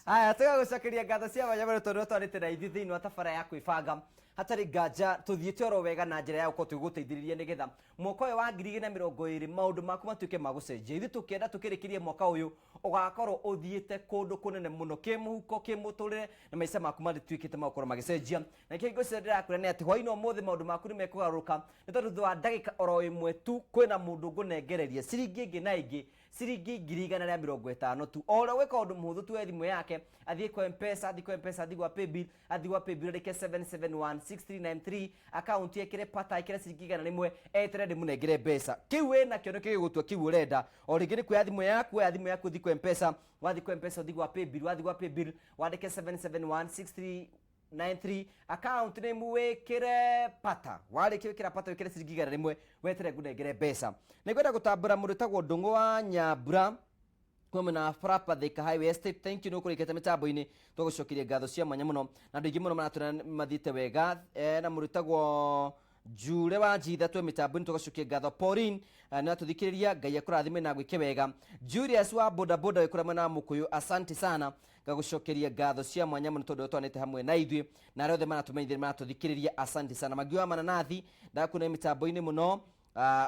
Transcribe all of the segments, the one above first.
Aya, tũgagũcokeria ngatho cia mwanya mũno tondũ twarĩte na ithuĩ thĩinĩ wa tabara ya kwĩbanga. Hatarĩ nganja tũthiĩte oro wega na njĩra ya gũkorwo tũgĩgũteithĩrĩria nĩgetha mwaka ũyũ wa 2020 maũndũ maku matuĩke ma gũcenjia. Ithuĩ tũkĩenda tũkĩrĩkĩrie mwaka ũyũ ũgakorwo ũthiĩte kũndũ kũnene mũno kĩmũhuko, kĩmũtũrĩre na maica maku matuĩkĩte ma gũkorwo magĩcenjia. Na nĩkĩo ngwĩciria ndĩrakwĩra nĩ atĩ hwaĩ-inĩ ũmũthĩ maũndũ maku nĩ mekũgarũrũka nĩ tondũ thutha wa ndagĩka oro ĩmwe tu kwĩna mũndũ ngũnengereria ciringi ĩngĩ na ĩngĩ ciringi 150,000 tu. O ũrĩa gwĩka ũndũ mũhũthũ tu oe thimũ yake athiĩ kwa Mpesa, athiĩ kwa Mpesa, athiĩ gwa Paybill, athiĩ gwa Paybill andĩke 7716393 akaunti ekĩre pata ekĩre ciringi 100 eterere ndĩmũnengere mbeca. Kĩu wĩnakĩo nĩkĩo gĩgũtua kĩu ũrenda. O rĩngĩ nĩ kuoya thimũ yaku, oya thimũ yaku ũthiĩ kwa Mpesa, wathiĩ kwa Mpesa ũthiĩ gwa Paybill, wathiĩ gwa Paybill wandĩke 77163 93 account name wĩkĩre pata warĩkia wĩkĩra pata wĩkĩre ciringi 100 wetere ngũnengere mbeca. Nĩngwenda gũtambũra mũndũ wĩtagwo Ndũng'ũ wa Nyambura kuma mwena wa Prapa Thika Highway Estate. Thank you nĩ ũkũrĩkĩte mĩtambo-inĩ, tũgũcokeria ngatho cia mwanya mũno na andũ aingĩ mũno maratwĩra mathiĩte wega. Na mũndũ wĩtagwo Njure wa Njitha twĩ mĩtambo-inĩ tũgacokia ngatho. Pauline nĩ watũthikĩrĩria, Ngai akũrathime na gwĩke wega. Julius wa bodaboda wĩ kũrĩa mwena wa Mũkũyũ, asante sana, ngagũcokeria ngatho cia mwanya mũno tondũ twanĩte hamwe na ithuĩ na arĩa othe maratũmenyithia maratũthikĩrĩria, asante sana. Mangĩ wa mananathi ndakuona mĩtambo-inĩ mũno,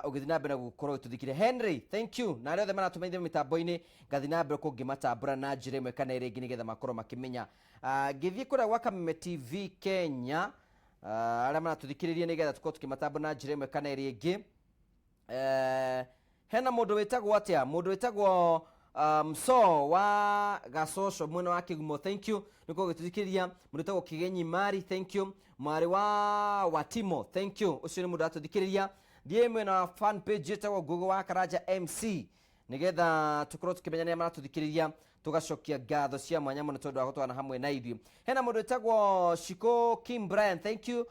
ũgĩthiĩ na mbere na gũkorwo ũgĩtũthikĩrĩria. Henry, thank you, na arĩa othe maratũmenyithia mĩtambo-inĩ ngathiĩ na mbere kũngĩmatambũra na njĩra ĩmwe kana ĩrĩa ĩngĩ nĩgetha makorwo makĩmenya. Ngĩthiĩ kũrĩa gwa Kameme TV Kenya, arĩa maratũthikĩrĩria nĩgetha tũkorwo tũkĩmatambũra na njĩra ĩmwe kana ĩrĩa ĩngĩ. Hena mũndũ wĩtagwo atĩa, mũndũ wĩtagwo Mso wa Gacoco mwena wa Kĩgumo, thank you nĩ gũkorwo ũgĩtũthikĩrĩria. Mũndũ wĩtagwo Kĩgenyi Mari, thank you. Mwarĩ wa Watimo, thank you, ũcio nĩ mũndũ aratũthikĩrĩria. Thiĩ mwena wa fan page ĩtagwo Ngũgĩ wa Karanja MC nĩgetha tũkorwo tũkĩmenya nĩa maratũthikĩrĩria, tũgacokia ngatho cia mwanya mũno tondũ wa gũtwarana hamwe na ithuĩ. Hena mũndũ wĩtagwo Shiko Kim Brian, thank you.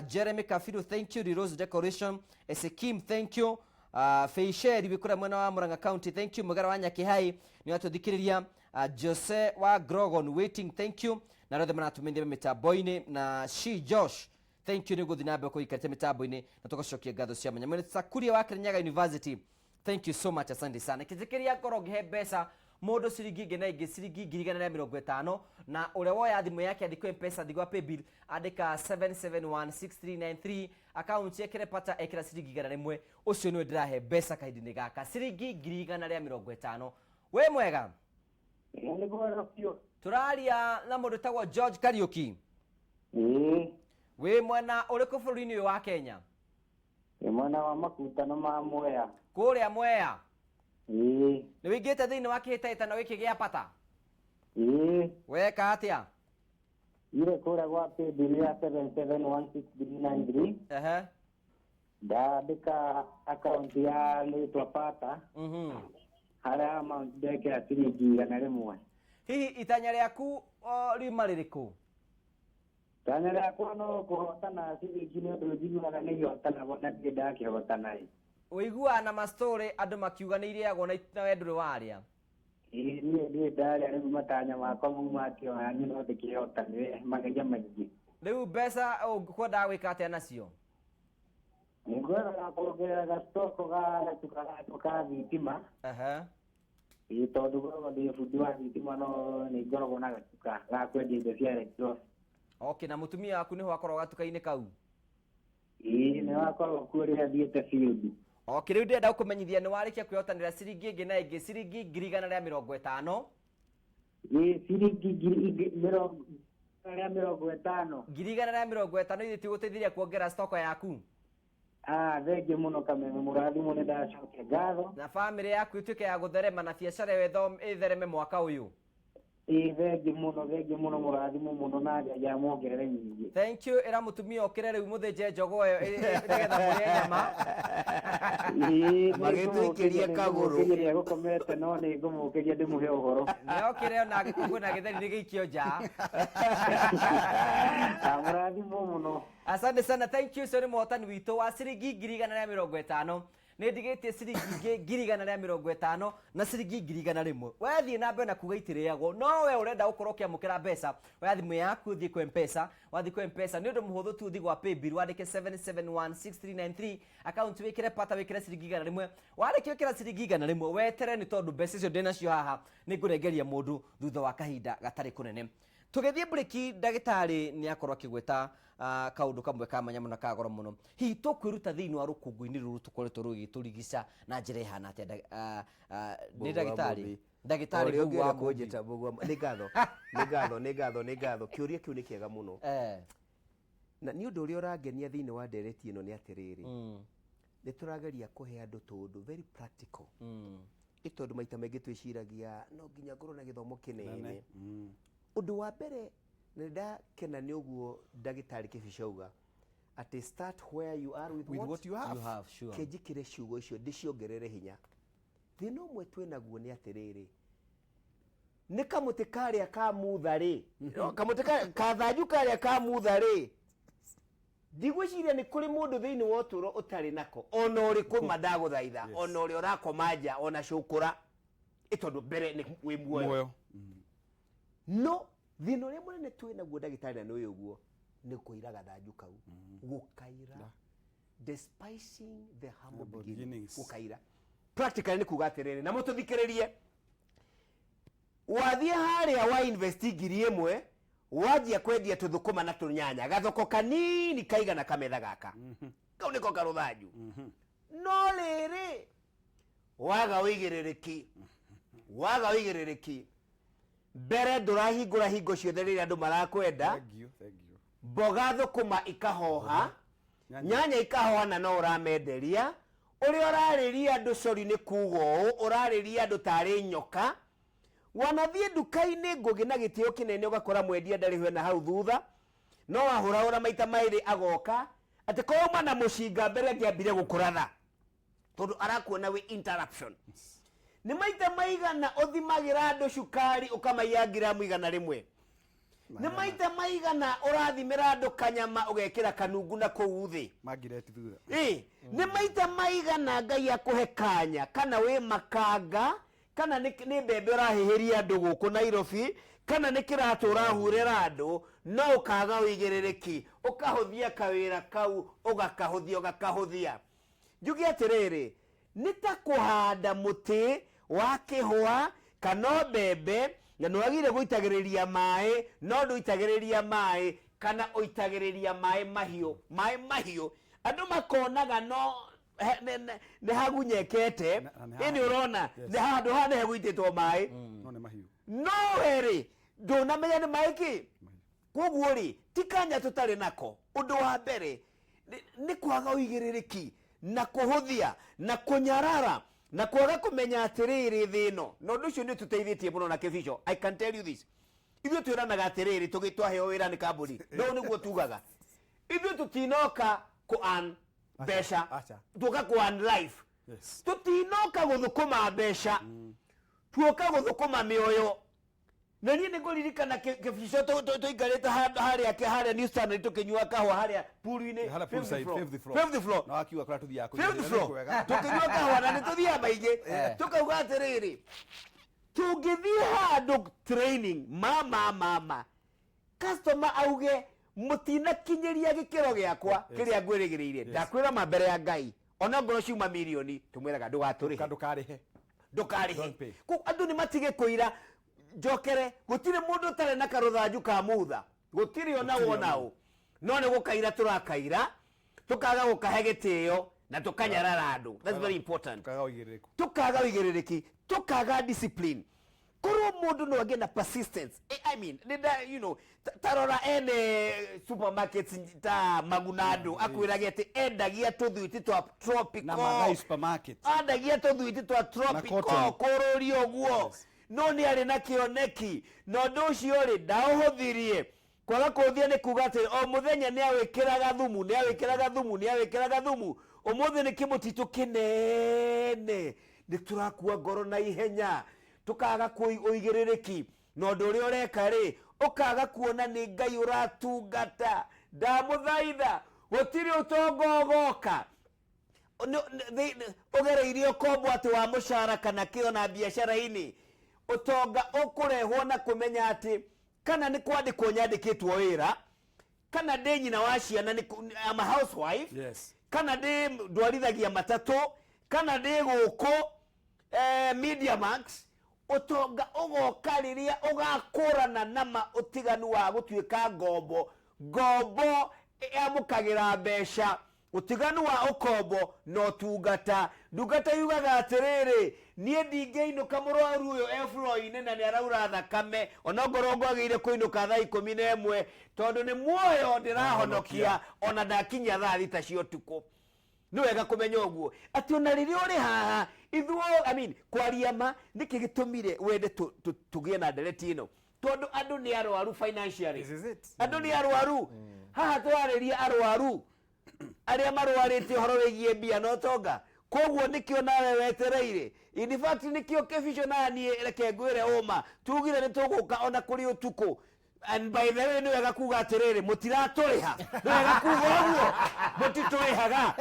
Jeremy Kabiru, thank you. Rose Decoration Esekim, thank you. Feisheri wĩ kũrĩa mwena wa Murang'a County, thank you. Mũgera wa Nyakĩhai nĩ watũthikĩrĩria. Jose wa Grogon waiting, thank you, na arĩa othe maratũmenyithia mĩtambo-inĩ na She Josh, thank you nĩ gũthiĩ na mbere kũikarĩte mĩtambo-inĩ na tũgacokia ngatho cia mwanya. Mwene Sakuria wa Kirinyaga University, thank you so much, asante sana. Kĩnjĩkĩria ngoro ngĩhe mbeca mũndũ ciringi ĩngĩ na ĩngĩ ciringi 150,000 na ũrĩa woya thimũ yake athiĩ kwĩ Mpesa, athiĩ gwa Paybill andĩka 7716393 account ekĩre pata ekĩra ciringi 100, ũcio nĩwe ndĩrahe mbeca kahinda-inĩ gaka ciringi 150,000. Wĩ mwega? Nĩ mwega biũ. Tũraria na mũndũ wĩtagwo George Kariũki. Ĩĩ. Wĩ mwena ũrĩkũ bũrũri-inĩ ũyũ wa Kenya? Nĩ mwena wa Makutano ma Mwea. Kũrĩa Mwea? Ĩĩ. Nĩ wĩingĩrĩte thĩinĩ wa kĩhĩtahĩtano gĩkĩ gĩa pata? Ĩĩ. Weka atĩa? Ire kũrĩa gwa paybill ya 7716393. Ndandĩka akaunti ya rĩtwa pata. Harĩa amount ndekĩra ciringi 100. Hihi itanya rĩaku riuma rĩrĩkũ? Itanya rĩakwa no kũhotana ciringi nĩ ũndũ njiguaga nĩ ihotanagwo na ndirĩ ndakĩhotana ĩ. Ũiguaga na ma story andũ makiuga nĩ irĩagwo na we ndũrĩ warĩa? Ĩĩ niĩ ndirĩ ndarĩa, rĩu matanya makwa mauma atĩ ona niĩ no ndĩkĩhotane mageria maingĩ. Rĩu mbeca ũkwendaga gwĩka atĩa nacio? Nĩngwendaga kuongerera gastoko ga gatuka gakwa ka thitima. Ĩĩ tondũ ngoragwo ndĩ bundi wa thitima no nĩ ngoragwo na gatuka ga kwendia indo cia electronics. Okay, na mũtumia waku nĩho akoragwo gatuka-inĩ kau? Ĩĩ nĩ wakorwo kuo rĩrĩa thiĩte field. Okay, rĩu ndĩrenda gũkũmenyithia nĩ warĩkia kwĩhotanĩra ciringi ĩngĩ na ĩngĩ ciringi 150,000. Ĩĩ ciringi ngiri ingĩ mĩrongo rĩa mĩrongo ĩtano. 150,000 ithuĩ tigũteithirie kuongerera stoko yaku. Ah, thengiũ mũno Kameme, mũrathimwo nĩ ndacokia ngatho. Na bamĩrĩ yaku ĩtuĩke ya gũtherema na biacara ĩyo ĩthereme mwaka ũyũ. Ĩĩ thengiũ mũno, thengiũ mũno, mũrathimwo mũno na Ngai amuongerere nyingĩ. Thank you, ĩra mũtumia okĩre rĩu mũthĩnje njogoo ĩyo nĩgetha mũrĩe nyama. Ĩĩ, Magĩtũikĩrie kagũrũ. nĩngũmũkĩria nĩegũkomete no nĩngũmũkĩria ndĩmũhe ũhoro. Nĩokĩre ona angĩkorwo kwĩna gĩtheri nĩ gĩikio nja. Ah, mũrathimwo mũno. Asante sana, thank you. Ũcio nĩ mũhotani witũ wa ciringi 150,000. Nĩ ndigĩtie ciringi ingĩ 150,000 na ciringi 100,000. Wethiĩ na mbere na kuga itirĩagwo, no we ũrenda gũkorwo ũkĩamũkĩra mbeca, oya thimũ yaku ũthiĩ kwa Mpesa. Wathiĩ kwa Mpesa nĩ ũndũ mũhũthũ tu, ũthiĩ gwa paybill wandĩke 7716393, akaunti wĩkĩre pata, wĩkĩre ciringi 100. Warĩkia gwĩkĩra ciringi 100, wetere, nĩ tondũ mbeca icio ndĩnacio haha nĩ ngũrengeria mũndũ thutha wa kahinda gatarĩ kũnene. Tũgĩthiĩ mburĩki, ndagĩtarĩ nĩ akorwo akĩgweta kaũndũ kamwe ka mwanya mũno ka goro mũno. Hihi tũkwĩruta thĩinĩ wa rũkũngũ-inĩ rũrũ tũkoretwo rũgĩtũrigica na njĩra ĩhana atĩa? Nĩ Mbũgũ wa ndagĩtarĩ Mũmbi. Ndagĩtarĩ Ũrĩa Mbũgũ wa ũngĩenda Mũmbi. kũnjĩta Mbũgũ wa Mũmbi. Nĩ ngatho, nĩ ngatho, nĩ ngatho, nĩ ngatho. Kĩũria kĩu nĩ kĩega mũno. Na nĩ ũndũ ũrĩa ũrangenia thĩinĩ wa ndereti ĩno nĩ atĩrĩrĩ, nĩ tũrageria kũhe andũ tũũndũ very practical. Nĩ tondũ maita maingĩ twĩciragia no nginya ngorwo na gĩthomo kĩnene. Ũndũ wa mbere, na nĩ ndakena nĩ ũguo ndagĩtarĩ Kĩbico auga atĩ start where you are with, with what you have. You have, sure. Kĩnjĩkĩre ciugo icio ndĩciongerere hinya. Thĩna ũmwe twĩnaguo nĩ atĩrĩrĩ, nĩ kamũtĩ karĩa ka mutha rĩ, kamũtĩ kathanju karĩa ka mutha rĩ, ndigwĩciria nĩ kũrĩ mũndũ thĩinĩ wa ũtũũro ũtarĩ nako, ona ũrĩkũ ma ndagũthaitha, ona ũrĩa ũrakoma nja, ona cũkũra, ĩ tondũ mbere nĩ wĩ muoyo. Muoyo. No thĩna ũrĩa mũnene twĩ naguo, ndagĩtarĩ, na nĩ ũyũ ũguo, nĩ kũira gathanju kau, gũkaira, despising the humble Humble beginnings. beginnings. Gũkaira practically nĩ kuga atĩrĩrĩ, na mũtũthikĩrĩrie, wathiĩ harĩa wa invest 1,000, wanjia kwendia tũthũkũma na tũnyanya, gathoko kanini kaigana kametha gaka, kau nĩko karũthanju. No rĩrĩ, waga ũigĩrĩrĩki, waga ũigĩrĩrĩki, mbere ndũrahingũra hingo ciothe rĩrĩa andũ marakwenda. Thank you, thank you. Mboga thũkũma ikahoha, Nyanya. nyanya ikahoha, na no ũramenderia ũrĩa ũrarĩria andũ, cori nĩ kuga ũũ, ũrarĩria andũ tarĩ nyoka. Wanathiĩ nduka-inĩ ngũgĩ na gĩtĩo kĩnene, ũgakora mwendia ndarĩ hwe na hau thutha, no wahũrahũra maita merĩ agoka atĩ korwo na mũcinga mbere angĩambire gũkũratha, tondũ arakuona wĩ interruption. Nĩ maita maigana ũthimagĩra andũ cukari ũkamaiya ngiramu 100? Nĩ maita maigana ũrathimĩra andũ kanyama ũgekĩra kanungu na kũu thĩ? Margaret thutha. Ĩ, nĩ maita maigana Ngai akũhe kanya, kana wĩ makanga, kana nĩ mbembe ũrahĩhĩria andũ gũkũ Nairobi, kana nĩ kĩratũ ũrahurĩra andũ, no ũkaga ũigĩrĩrĩki, ũkahũthia kawĩra kau, ũgakahũthia, ũgakahũthia. Njuge atĩrĩrĩ, nĩ ta kũhanda mũtĩ wa kĩhũa kana mbembe, na nĩ wagĩrĩire gũitagĩrĩria maĩ, no ndũitagĩrĩria maĩ, kana ũitagĩrĩria maĩ mahiũ, maĩ mahiũ, andũ makonaga no nĩ hagunyekete. Na nĩ Ĩni ũrona Yes. nĩ handũ haha nĩ hegũitĩtwo maĩ. No nĩ mahiũ. No werĩ ndũnamenya nĩ maĩ kĩ. Koguo rĩ, ti kanya tũtarĩ nako. Ũndũ wa mbere nĩ kwaga ũigĩrĩrĩki na kũhũthia na kũnyarara na kwaga kũmenya atĩrĩrĩ thĩ ĩno, na ũndũ ũcio nĩ ũtũteithĩtie mũno na Kĩbico. I can tell you this, ithuĩ twĩranaga atĩrĩrĩ, tũgĩ twaheo wĩra nĩ kambuni, no nĩguo tugaga ithuĩ tũtinoka kũ earn mbeca, Acha. tuoka kũ earn life. Tũtinoka gũthũkũma mbeca, tuoka gũthũkũma mĩoyo. Na niĩ nĩ ngũririkana Kĩbico tũikarĩte handũ harĩa harĩa New Standard tũkĩnyua kahũa harĩa pool-inĩ. Harĩa fifth poolside, floor. fifth floor. Fifth floor. Na wakiuga kũrĩa tũthiaga fifth kũnyua, floor. nĩ kwega. Tũkĩnyua kahũa, na nĩ tũthiaga maingĩ, tũkauga atĩrĩrĩ, tũngĩthiĩ handũ training, mama mama customer auge mũtinakinyĩria gĩkĩro gĩakwa kĩrĩa ngwĩrĩgĩrĩire, ndakwĩra ma mbere ya Ngai, ona ngorwo ciuma mirioni, tũmwĩraga ndũgatũrĩhe. Ndũkarĩhe. Ndũkarĩhe. Don't pay. Koguo andũ nĩ matige kũira. Njokere, gũtirĩ mũndũ ũtarĩ na karũthanju ka mutha, gũtirĩ ona wona ũ, no nĩ gũkaira tũrakaira, tũkaga gũkahe gĩtĩo na tũkanyarara andũ. That's very important. Tũkaga ũigĩrĩrĩku. Tũkaga ũigĩrĩrĩki, tũkaga discipline. Korwo mũndũ no agĩe na persistence. I mean, nĩ you know, tarora ene supermarkets ta Maguna, andũ akwĩrage atĩ endagia tũthwiti twa tropical Na Mathai supermarket. Andagia tũthwiti twa tropical cotton. kũrũria ũguo, no nĩ arĩ na kĩoneki, na ũndũ ũcio rĩ, ndaũhũthirie. Kwaga kũhũthia nĩ kuga atĩ o mũthenya nĩ awĩkĩraga thumu, nĩ awĩkĩraga thumu, nĩ awĩkĩraga thumu. Ũmũthĩ nĩ kĩmũtitũ kĩnene. Nĩ tũrakua ngoro na ihenya, tũkaga ũigĩrĩrĩki, na ũndũ ũrĩa ũreka rĩ, ũkaga kuona nĩ Ngai ũratungata. Ndamũthaitha, gũtirĩ ũtonga ũgoka. Ũgereirie ũkombo atĩ wa mũcara kana kĩo na biacara-inĩ. Ũtonga ũkũrehwo na kũmenya atĩ kana nĩ kwandĩkwo nyandĩkĩtwo wĩra, kana ndĩ nyina wa ciana, nĩ I'm a housewife, kana ndĩ ndwarithagia matatũ, kana ndĩ gũkũ Media Max. Ũtonga ũgoka rĩrĩa ũgakũrana na ma ũtiganu wa gũtuĩka ngombo. Ngombo yamũkagĩra mbeca, ũtiganu wa ũkombo na ũtungata. Ndungata yugaga atĩrĩrĩ, niĩ ndingĩinũka mũrwaru ũyũ e floor-inĩ na nĩ araura thakame, onongorwo ngwagĩrĩire kũinũka thaa 11, tondũ nĩ muoyo ndĩrahonokia ona ndakinyia thaa 6 cia ũtukũ. Nĩ wega kũmenya ũguo atĩ ona rĩrĩa ũrĩ haha ithuo, I mean, kwaria ma, nĩkĩ gĩtũmire wende tũgĩe na ndereti ĩno? Tondũ andũ nĩ arwaru financially. This is it. Andũ nĩ arwaru. Haha tũrarĩria arwaru arĩa marwarĩte ũhoro wĩgiĩ mbia na ũtonga. Koguo nĩkĩo nawe wetereire. In fact, nĩkĩo kĩbico na niĩ, reke ngwĩre ũma, tugire nĩ tũgũka ona kũrĩ ũtukũ. And by the way, nĩ wega kuga atĩrĩrĩ, mũtiratũrĩha. Nĩ wega kuga ũguo, mũtitũrĩhaga,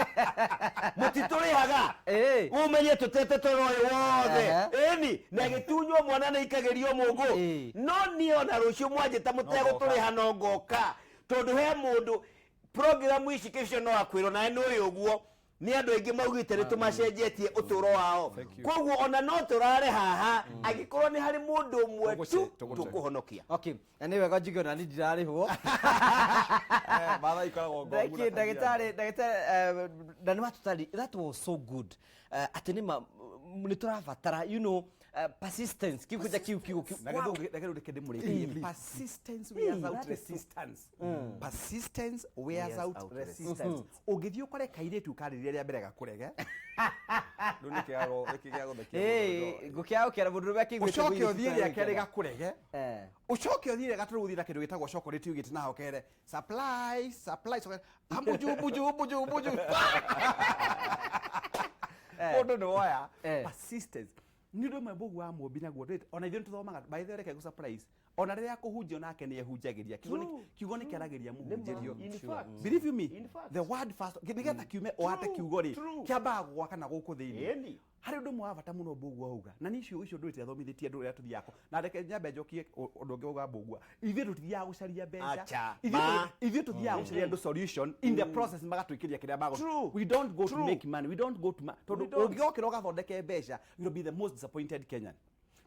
mũtitũrĩhaga. Ũmenye tũtete toro ũyũ wothe. Ĩni na gĩtunywo mwana nĩ ikagĩrio mũngũ. No niĩ ona rũciũ mwanjĩta mũtegũtũrĩha no ngoka, tondũ he mũndũ programu ici kĩbico no akwĩrwo nawe nĩ ũyũ ũguo nĩ andũ aingĩ maugĩte nĩ tũmacenjetie ũtũũro wao. Thank you. Koguo ona no tũrare haha angĩkorwo nĩ harĩ mũndũ ũmwe tu Tũgũte. tũkũhonokia. Okay, na nĩ wega njuge ona niĩ ndirarĩhwo. Mathaa ikoragwo ngomu na Thank you, Kajiado. ndagĩtarĩ, na nĩ watũtari, that was so good. Atĩ nĩ ma nĩ tũrabatara persistence kiu kũnja kiu kiu kiu. Na gĩthũngũ reke ndĩmũrĩkie. Persistence wears out That is so- resistance. Persistence wears Wears out out resistance. Ũngĩthiĩ ũkore kairĩtu karĩrĩa rĩa mbere gakũrege. Rĩu nĩkĩ gĩa gũthekia mũndũ? Ngũkĩaga gũkĩara mũndũ ũrĩa akĩiguĩte Ũcoke mũirĩtu ũthiĩ ta rĩa kerĩ ũyũ. gakũrege. Ũcoke ũthiĩ rĩa gatatũ ũthiĩ na kĩndũ gĩtagwo chocolate ugĩte na hokere supply supply supply ambuju buju buju buju. Mũndũ nĩ woya persistence. Nĩ ũndũ ũmwe mbũgu wa mũmbi naguo ona ithuĩ nĩtũthomaga. By the way, reke ngũ surprise, ona rĩrĩa kũhunjia onake nĩ ehunjagĩria. Kiugo nĩ kĩaragĩria mũhunjĩrio. In fact. Believe you me, In fact. the word first, nĩgetha kiume wate kiugo rĩ, kĩambaga gwaka na gũkũ thĩinĩ. Ĩni. Harĩ ũndũ ũmwe wa bata mũno mbũgua wauga, na niĩ icio ndũrĩte athomithĩtie andũ ũrĩa tũthiaga na reke nyambe njokie ũndũ ũngĩ wauga mbũgua. Ithuĩ tũtithiaga gũcaria mbeca. Acha. Ithuĩ Ma. Ithuĩ tũthiaga gũcaria andũ solution, in the process magatwĩkĩria kĩrĩa magũ. True. We don't go to True. make money, we don't go to tondũ We don't. ũngĩgokĩra ũgathondeke mbeca, you'll be the most disappointed Kenyan.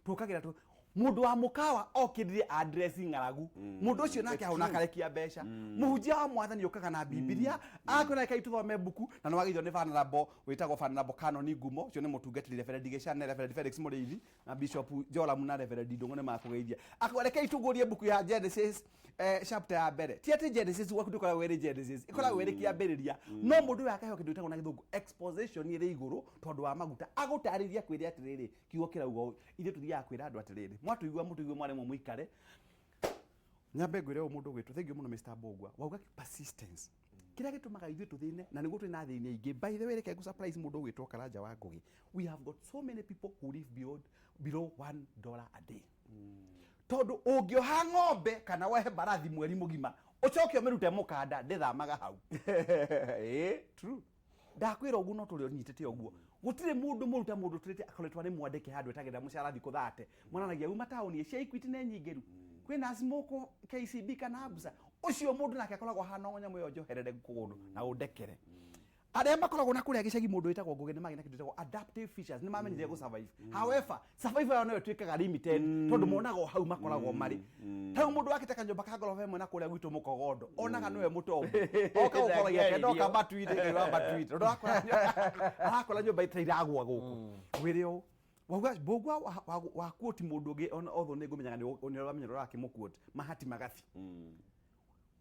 Tũkagĩra tũ mũndũ wa mũkawa okĩrire address ng'aragu, mũndũ ũcio nake hau nakarekia mbeca. Mũhunjia wa mwathani ũkaga na Bibilia akwĩra reke tũthome mbuku, na nĩwagĩithio nĩ venerable wĩtagwo Venerable Canon Ngumo, ũcio nĩ mũtungatĩri Reverend Gĩcane, Reverend Felix Mũrĩithi na Bishop Joram na Reverend Ndung'u nĩ makũgeithia. Akauga rekei tũguũrie mbuku ya Genesis, chapter ya mbere. Ti atĩ Genesis gwaku ndĩkoragwo ĩrĩ Genesis, ĩkoragwo ĩrĩ kĩambĩrĩria, no mũndũ ũyũ akaheo kĩndũ gĩtagwo na Gĩthũngũ exposition ĩrĩ igũrũ tondũ wa maguta agũtarĩria kwĩre atĩrĩrĩ, kiugo kĩrauga ũũ. Ithuĩ tũthiaga kwĩra andũ atĩrĩrĩ, mwatũigua mũtũigue mwaremwo mũikare. Nyambe ngwĩre ũũ, mũndũ ũgwĩtwo, thank you mũno Mr. Mbũgua, wauga persistence. Kĩrĩa gĩtũmaga ithuĩ tũthĩne na nĩguo twĩna athĩni aingĩ, by the way, reke ngũ surprise mũndũ ũgwĩtwo Karanja wa Ngũgĩ, we have got so many people who live beyond below $1 a day, tondũ ũngĩoha ng'ombe kana wohe mbarathi mweri mũgima ũcoke ũmĩrute mũkanda, ndĩthamaga hau. True. Ndakwĩra ũguo, no tũrĩ ũnyitĩte ũguo, gũtirĩ mũndũ mũruta mũndũ tũrĩte akoretwo arĩ mwandĩke handũ etagĩrĩra mũcara thikũ 30. Monanagia uma taũni cia Equity nĩ nyingĩru, kwĩna Smoko, KCB kana Absa. Ũcio mũndũ nake akoragwo ahana o nyamũ ĩyo njoherere kũgũrũ na ũndekere. Arĩa makoragwo na kũrĩa gĩcagi, mũndũ wĩtagwo Ngũgĩ, nĩ magĩ na kĩndũ gĩtagwo adaptive features, nĩ mamenyire gũ survive. However, survival yao nayo ĩtuĩkaga limited tondũ monaga o hau makoragwo marĩ. Ta rĩu mũndũ wakĩte kanyũmba ka ngoroba ĩmwe na kũrĩa gwitũ Mũkogondo, onaga nĩwe mũtongu, oka gũkoragia kendoka matu-inĩ, kaigua matu-inĩ tondũ arakora nyũmba ita iragwa gũkũ. Ngwĩre ũũ, wauga mbũgua wa quote mũndũ ũngĩ, ona although nĩ ngũmenyaga nĩ ũramenya ũrĩa ũrakĩmũ Mahati Magathi,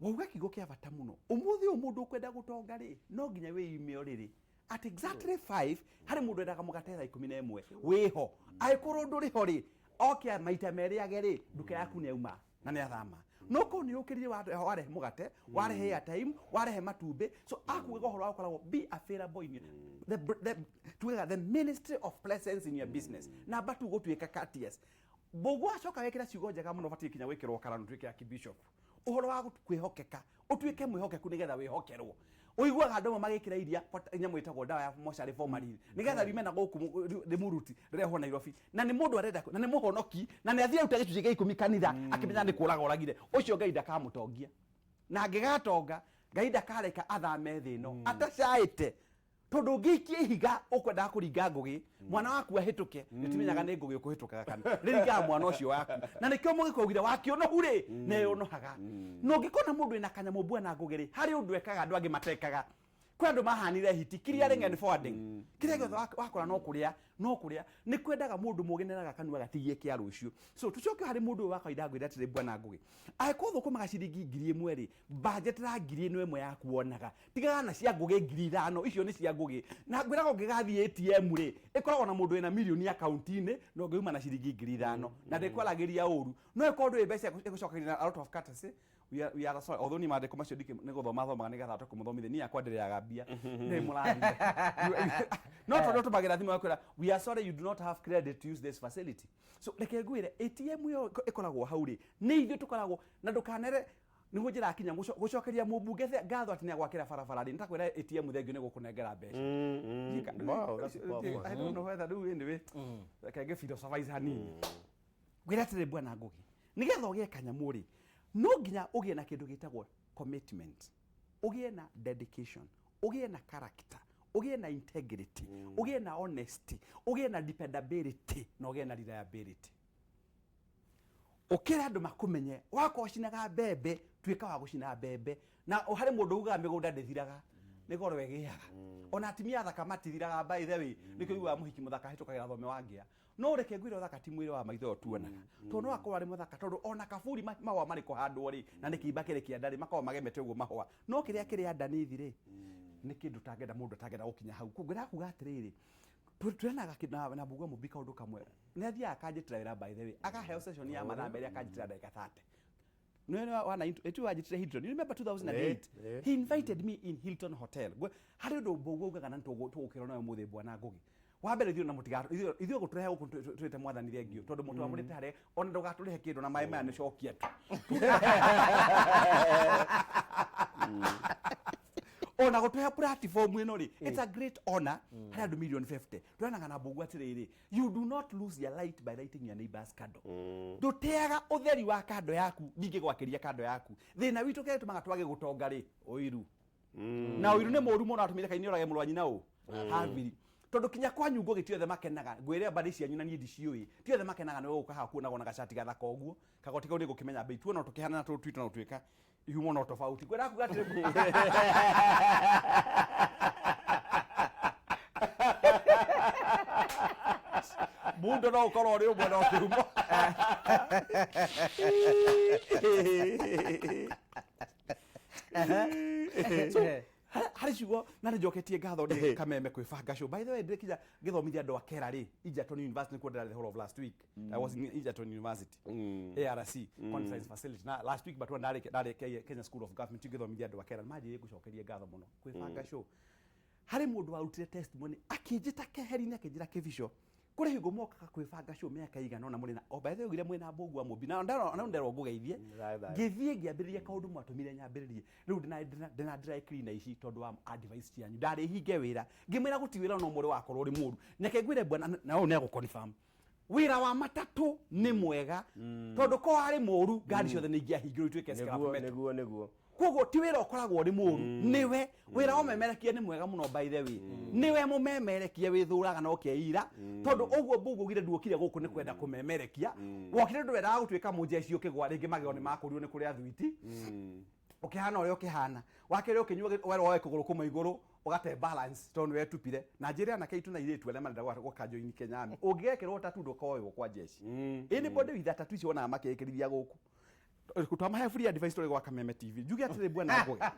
wauga kiugo kĩa bata mũno ũmũthĩ ũyũ. Mũndũ ũkwenda gũtonga rĩ, no nginya wĩime ũrĩrĩ at exactly 5. Harĩ mũndũ endaga mũgate thaa 11 wĩho. Angĩkorwo ndũrĩ ho rĩ, oke maita merĩ age rĩ, nduka yaku nĩ yauma na nĩ athama. No korwo nĩ ũkĩrire warehe mũgate, warehe airtime, warehe matumbĩ, so akugaga ũhoro wa gũkoragwo be available in your, the, tugaga the ministry of presence in your business. Number two, gũtuĩka courteous. Mbũgua acoka wekĩra ciugo njega mũno, batiĩ kinya gwĩkĩrwo karano tuĩke archbishop, ũhoro wa kwĩhokeka, ũtuĩke mwĩhokeku nĩgetha wĩhokerwo. Ũiguaga andũ amwe magĩkĩra iria nyamũ ĩtagwo ndawa ya mocarĩ formalin nĩgetha riume na gũkũ rĩmuruti rĩrehwo Nairobi, na nĩ mũndũ arenda na nĩ mũhonoki na nĩ athiĩ aruta gĩcunjĩ gĩa 10 kanitha akĩmenya nĩ kũraga oragire. Ũcio Ngai ndakamũtongia, na angĩgatonga Ngai ndakareka athame thĩ ĩno atacaĩte, tondũ ũngĩikia ihiga ũkwendaga kũringa ngũgĩ mwana waku ahĩtũke, nĩtimenyaga nĩ ngũgĩ ũkũhĩtũkaga kana rĩringaga mwana ũcio waku. Na nĩkĩo mũgĩkũyũ augire wakĩũnohu rĩ nĩyũnohaga. Na ũngĩkona mũndũ wĩna kanyamũ bwana ngũgĩ rĩ, harĩ ũndũ ekaga andũ angĩ matekaga. Kwĩ andũ mahanire hiti clearing and forwarding, kĩrĩa gĩothe wakora no kũrĩa no kũrĩa. Nĩ kwendaga mũndũ mũgĩ neraga kanua gatigie kĩa rũciũ. So tũcoke harĩ mũndũ ũyũ wa kawaida, ngwĩra atĩrĩ bwana ngũgĩ, angĩkorwo thũkũmaga ciringi 1000 rĩ, budgetera 1000 yaku wonaga, tigaga na cia ngũgĩ 5000, icio nĩ cia ngũgĩ. Na ngwĩraga ũngĩgathiĩ ATM rĩ, ĩkoragwo na mũndũ wĩna mirioni akaunti-inĩ na ũngĩuma na ciringi 5000 na ndĩkwaragĩria ũru, no ĩkorwo ndũrĩ mbeca ĩgũcokagia na a lot of courtesy. We are sorry, although ni maandĩko macio ndikĩ nĩ gũthoma thomaga nĩgetha ahote kũmũthomithia, niĩ yakwa ndĩrĩaga mbia nĩ mũrathime, no tondũ tũmagĩra thimũ yakwĩra, "We are sorry, you do not have credit to use this facility." So reke ngwĩre, ATM ĩyo ĩkoragwo hau rĩ, nĩ ithuĩ tũkoragwo na ndũkanere nĩguo njĩra kinya gũcokeria mũmbunge ngatho atĩ nĩagwakĩra barabara rĩ, nĩtakwĩra ATM thengio nĩ gũkũnengera mbeca. Wow, that's powerful. I don't know whether rĩu anyway reke ngĩ philosophize hanini, ngwĩra atĩrĩ bwana Ngũgĩ, nĩgetha ũgĩe kanyamũ rĩ, no nginya ũgĩe na kĩndũ gĩtagwo commitment, ũgĩe na dedication, ũgĩe na character, ũgĩe na integrity, ũgĩe na honesty, ũgĩe na dependability na ũgĩe na reliability. Ũkĩra andũ makũmenye, wakorwo ũcinaga mbembe, tuĩka wa gũcina mbembe. Na harĩ mũndũ ugaga mĩgũnda ndĩthiraga, nĩ goro ĩgĩaga. Ona atumia athaka matithiraga, by the way. Nĩkĩo ugaga mũhiki mũthaka ahĩtũkagĩra thome wa ngĩa. No reke ngwĩre, ũthaka ti mwĩrĩ wa maitho ũyũ tuonaga, tondũ no akorwo arĩ mũthaka, tondũ ona kaburi mahũa marĩ kũhandwo rĩ, na nĩ kĩimba kĩrĩ kĩanda rĩ, makoragwo magemete ũguo mahũa, no kĩrĩa kĩrĩ underneath rĩ, nĩ kĩndũ ũtangĩenda, mũndũ atangĩenda gũkinya hau. Koguo kuga atĩrĩrĩ, twĩranaga na Mbugua Mũmbi kaũndũ kamwe, nĩ athiaga akanjĩtĩra wĩra, by the way, akaheo session ya mathaa 2, akanjĩtĩra ndagĩka 30. No wana itu wanjĩtire Hilton, you remember 2008? Eh. He invited me in Hilton Hotel. Harĩ ũndũ Mbugua ugaga na tũgũkĩrwo nayo mũthĩ bwana Ngũgĩ. Wa mbere, ithuĩ na mũtiga ithuĩ gũtũrehe gũkũ twĩte mwathani thengio, tondũ mũtũ wamũrĩte harĩa ona ndũgatũrĩhe kĩndũ na maĩ maya nĩ cokia tu. Ona gũtũhe platform ĩno rĩ, it's a great honor harĩ andũ million 50. Tũranaga na Mbũgua atĩrĩrĩ, you do not lose your light by lighting your neighbor's candle. Ndũteaga ũtheri wa kando yaku, ndingĩgwakĩria kando yaku. Thĩna witũ kĩrĩa gĩtũmaga twage gũtonga rĩ, ũiru. Na ũiru nĩ mũũru mũno, atũmire kaini ũrage mũrũ wa nyina ũ Habili, tondũ kinya kwanyu Ngũgĩ ti othe makenaga. Ngwĩre mbarĩ cianyu na niĩ ndiciũĩ, ti othe makenaga nĩ gũka haha kuonagwo na gacati gathaka ũguo, kagoti kau nĩ ngũkĩmenya mbei tuona tũkĩhana tũtũ twitũ na gũtuĩka ihumo no tofauti. Ngwĩra kuga atĩrĩ, mundu no ũkorwo ũrĩ ũmwe no kĩhumo. So harĩ ciugo na nĩ njoketie ngatho nĩ Kameme kwĩbanga show. By the way, ndĩkinya ngĩthomithia andũ a Kera rĩ, Egerton University nĩkuo ndĩrarĩ the whole of last week. I was in Egerton University ARC conference facility na last week, but ndarĩ Kenya School of Government ngĩthomithia andũ a Kera. Manjĩrĩrie gũcokeria ngatho mũno kwĩbanga show. Harĩ mũndũ warutire testimony akĩnjĩta keheri-inĩ, akĩnjĩra, "Kĩbico, kũrĩ hingo mokaga kwĩbanga show mĩaka igana ũna mũrĩ na, oh, by the way, ugire mwĩna Mbũgua Mũmbi na na nderwo ngũgeithie." Thayũ, thayũ. Ngĩthiĩ ngĩambĩrĩria kaũndũ mwatũmire nyambĩrĩrie, rĩu ndĩna dry cleaner ici tondũ wa advice cianyu. Ndarĩ hinge wĩra, ngĩmwĩra gũti wĩra no mũrĩ wakorwo ũrĩ mũru. Neke ngwĩre bwana, na ũyũ nĩ agũ-confirm, wĩra wa matatũ nĩ mwega, tondũ ko warĩ mũru ngari ciothe nĩ ingĩahingirwo ituĩke scrap metal. Nĩguo. Koguo ti wĩra ũkoragwo ũrĩ mũru, nĩwe wĩra wa ũmemerekia nĩ mwega mũno. By the way, nĩwe mũmemerekia wĩthũraga na ũkeira, tondũ ũguo mbungu ugire nduokire gũkũ nĩ kwenda kũmemerekia, wokire ndwendaga gũtuĩka mũjeshi ũkĩgwa rĩngĩ magego nĩ makũrio nĩ kũrĩa thwiti, ũkĩhana ũrĩa ũkĩhana. Wakerĩ, ũkĩnyua werwo woe kũgũrũ kũmwe igũrũ ũgate balance tondũ nĩ wetupire. Na njĩre anake aitũ na airĩtu arĩa marenda gwaka join Kenya Army, ũngĩgekĩrwo tatu ndũkoywo kwa jeshi. Anybody with a tattoo icio wonaga makĩĩkĩrithia gũkũ, twamahe free advice tũrĩ gwa Kameme TV. Njuge atĩrĩ bwana Ngũgĩ,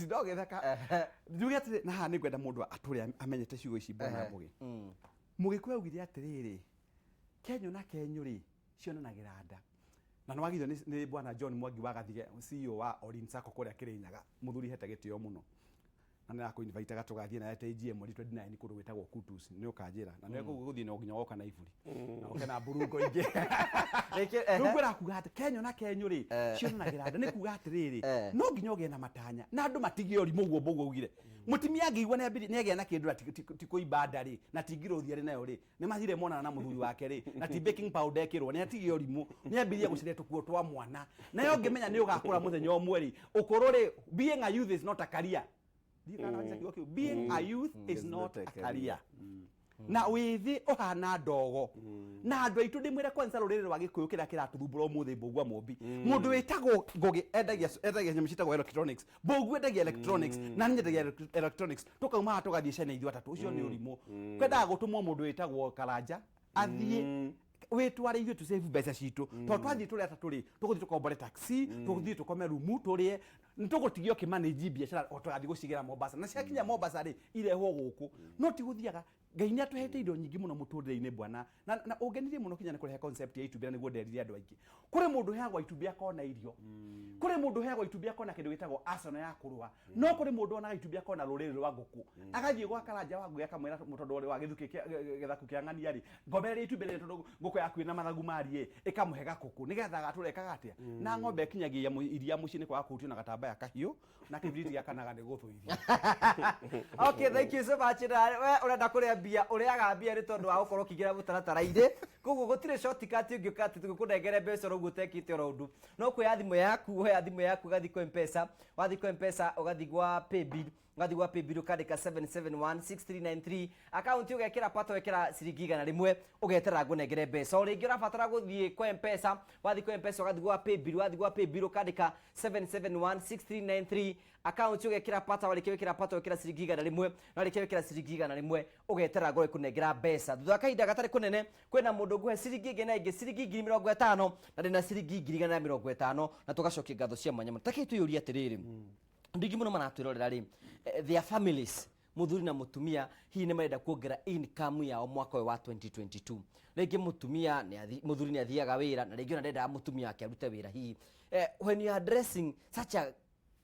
ndogĩtheka, njuge atĩrĩ na haha nĩ ngwenda mũndũ atũre amenyete ciugo ici. Bwana Ngũgĩ, Mũgĩkũyũ augire atĩrĩrĩ, kenyũ na kenyũ rĩ cionanagĩra nda. Na nĩ wagithio nĩ bwana John Mwangi wa Gathige, CEO wa Orin Sacco kũrĩa Kĩrĩnyaga, mũthuri hete gĩtĩo mũno. Na nĩ rakũ-invitaga tũgathiĩ nawe ta AGM mweri 29 kũndũ gwĩtagwo Kutus, nĩ ũkanjĩra na nĩ gũthiĩ no nginya woka na iburi na ũke na mburungo ingĩ. Rĩngĩ, ehe. Rĩu ngwĩra kuga atĩ kenyũ na kenyũ rĩ cionanagĩra nda, nĩ kuga atĩrĩrĩ, no nginya ũgĩe na matanya na andũ matige ũrimũ ũguo mbũguo augire. Mũtumia angĩigua nĩ agĩa na kĩndũ na ti kũimba nda rĩ, na ti ngirũthi arĩ nayo rĩ, nĩ mathire monana na mũthuri wake rĩ, na ti baking powder ekĩrwo, nĩ atige ũrimũ, nĩ ambĩrĩrie gũcaria tũkuo twa mwana. Nayo ũngĩmenya nĩ ũgakũra mũthenya ũmwe rĩ, ũkũrũ rĩ, being a youth is not a career. Ndiũĩ kana nĩ kiugo kĩu. Being a youth is not a career. Na wĩthĩ ũhana ndogo. Na andũ aitũ ndĩmwĩre kwanza rũrĩrĩ rwa Gĩkũyũ kĩrĩa kĩratũthumbũra ũmũthĩ, Mbũgua Mũmbi. Mũndũ wĩtagwo Ngũgĩ endagia nyamũ ciĩtagwo electronics. Mbũgua endagia electronics na niĩ nyendagia electronics. Tũkauma haha tũgathiĩ China ithuĩ atatũ. Ũcio nĩ ũrimũ. Kwendaga gũtũmwo mũndũ wĩtagwo Karanja athiĩ wĩtware ithuĩ tũ save mbeca citũ, tondũ twathiĩ tũrĩ atatũ rĩ, tũgũthiĩ tũkombore taxi, tũgũthiĩ tũkome rumu tũrĩe, nĩtũgũtigio ũkĩmanage biacara o tũgathiĩ gũcigĩra Mombasa, na ciakinya Mombasa rĩ, irehwo gũkũ. No ti gũthiaga. Ngai nĩ atũhete indo nyingĩ mũno mũtũrĩre-inĩ bwana, na ũngenirie mũno kinya nĩ kũrehe concept ya itumbĩ, na nĩguo nderire andũ aingĩ kũrĩ mũndũ ũheagwo itumbĩ akona irio, kũrĩ mũndũ ũheagwo itumbĩ akona kĩndũ gĩtagwo arsenal ya kũrũa, no kũrĩ mũndũ onaga itumbĩ akona rũrĩrĩ rwa ngũkũ, agathiĩ gwa Karanja wa Ngũgĩ akamwĩra, tondũ wa gĩthukĩ gĩthaku kĩa ng'ania rĩ, ngomereria itumbĩ rĩrĩ tondũ ngũkũ yaku ĩna mathagu mariĩ, ĩkamũhe gakũkũ nĩgetha agatũra ĩkaga atĩa. Na ng'ombe ĩkinyagia iria mũciĩ nĩ kwaga kũhutio na gatambaya kahiũ na kĩbiriti gĩakanaga nĩ gũthũithia. Okay, thank you so much. Na we ũrenda kũrĩa mbia, ũrĩaga mbia nĩ tondũ wa gũkorwo ũkĩingĩra mũtaratara-inĩ. Koguo gũtirĩ shortcut ũngĩũka atĩ tũgũkũnengere mbeca oro ũguo ũtekĩte oro ũndũ. No kuoya thimũ yaku, woya thimũ yaku ũgathiĩ kwa M-Pesa, wathiĩ kwa M-Pesa ũgathiĩ gwa paybill, ũgathiĩ gwa paybill ũkandĩka 7716393, akaunti ũgekĩra pato, wekĩra ciringi 100, ũgeterera ngũnengere mbeca. O rĩngĩ ũrabatara gũthiĩ kwa M-Pesa, wathiĩ kwa M-Pesa ũgathiĩ gwa paybill, wathiĩ gwa paybill ũkandĩka 7716393, akaunti ũgekĩra pata, warĩkia gwĩkĩra pata wekĩra ciringi 100, na warĩkia gwĩkĩra ciringi 100 ũgeterera ngorwo ĩkũnengera mbeca. Thutha wa kahinda gatarĩ kũnene kwĩna mũndũ ngũhe ciringi ĩngĩ na ĩngĩ, ciringi 50,000, na ndĩna ciringi 150,000, na tũgacokia ngatho cia mwanya mũno. Take twĩyũrie atĩrĩrĩ, andũ aingĩ mũno maratwĩrorera rĩ, their families, mũthuri na mũtumia, hihi nĩ marenda kuongerera income yao mwaka ũyũ wa 2022. Rĩngĩ mũtumia nĩ mũthuri nĩ athiaga wĩra, na rĩngĩ ona ndendaga mũtumia wake arute wĩra hihi. When you are addressing such a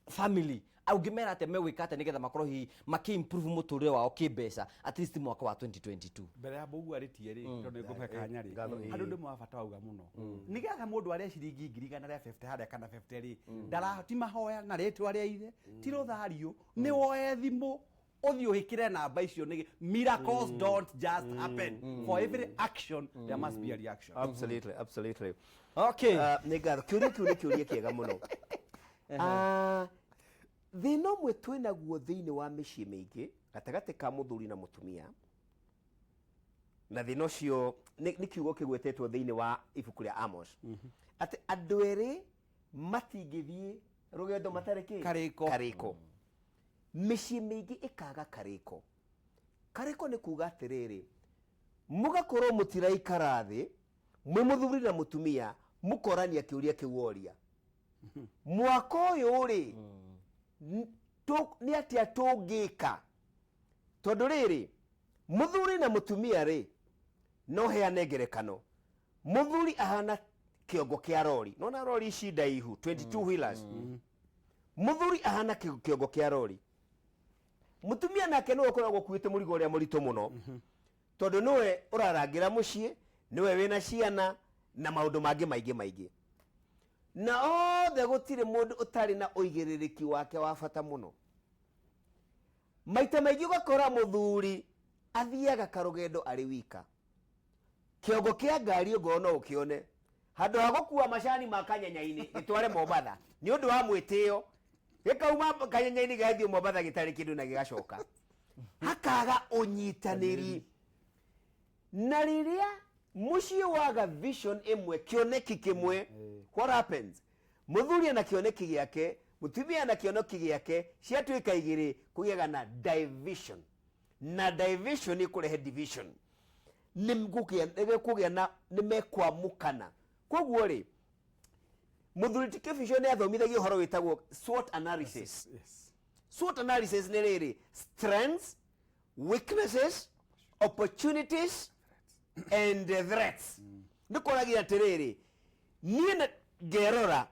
family, ũngĩmera atĩa megwĩka atĩa nĩgetha makorwo hihi makĩ-improve mũtũrĩre wao kĩmbeca at least mwaka wa 2022? Mbere ya Mbũgua arĩtie rĩ, tondũ nĩ ngũmũhe kanya rĩ, Ngatho, harĩ ũndũ ũmwe wa bata wauga mũno, nĩgetha mũndũ arĩe ciringi 150,000 harĩa kana 50 rĩ, ndara ti mahoya na rĩtwa rĩa ithe, ti rũthariũ, nĩ woe thimũ ũthiĩ ũhĩkĩre namba icio. Nĩ miracles don't just happen. For every action there must be a reaction. Absolutely, absolutely. Okay. Nĩ ngatho, kĩũria kĩu nĩ kĩũria kĩega mũno. Thĩna ũmwe twĩnaguo thĩinĩ wa mĩciĩ mĩingĩ gatagatĩ ka mũthuri na mũtumia, na thĩna ũcio nĩ kiugo kĩgwetetwo thĩinĩ wa ibuku rĩa Amos, atĩ andũ erĩ matingĩthiĩ rũgendo matarĩ kĩ? Karĩko. Karĩko. Mĩciĩ mĩingĩ ĩkaga karĩko. Karĩko nĩ kuga atĩrĩrĩ, mũgakorwo mũtiraikara thĩ mwĩ mũthuri na mũtumia mũkorania kĩũria kĩu woria, mwaka ũyũ rĩ, nĩ atĩa tũngĩka? Tondũ rĩrĩ, mũthuri na mũtumia rĩ, no heane ngerekano, mũthuri ahana kĩongo kĩa rori, nona rori ici ndaihu, 22 wheelers. Mũthuri ahana kĩongo kĩa rori, mũtumia nake nĩwe ũkoragwo ũkuĩte mũrigo ũrĩa mũritũ mũno, tondũ nĩwe ũrarangĩra mũciĩ, nĩwe wĩna ciana na maũndũ mangĩ maingĩ maingĩ, na othe gũtirĩ mũndũ ũtarĩ na ũigĩrĩrĩki wake wa bata mũno. Maita maingĩ ũgakora mũthuri athiaga karũgendo arĩ wika, kĩongo kĩa ngari ongorwo no ũkĩone handũ ha gũkua macani ma kanyanya-inĩ gĩtware Mombatha nĩ ũndũ wa mwĩtĩo, gĩkauma kanyanya-inĩ gĩgathiĩ Mombatha gĩtarĩ kĩndũ na gĩgacoka. Hakaga ũnyitanĩri, na rĩrĩa mũciĩ waga vision ĩmwe, kĩoneki kĩmwe, what happens? Mũthuri ena kĩoneki gĩake, mũtumia ena kĩoneki gĩake, ciatuĩka igĩrĩ, kũgĩaga na division, na division ĩkũrehe division, nĩ kũgĩa na nĩ mekwamũkana. Koguo rĩ, mũthuri ti Kĩbico nĩ athomithagia ũhoro wĩtagwo SWOT analysis. SWOT analysis nĩ rĩrĩ: strengths, weaknesses, opportunities and threats. Nĩ kũragia atĩrĩrĩ, niĩ ngerora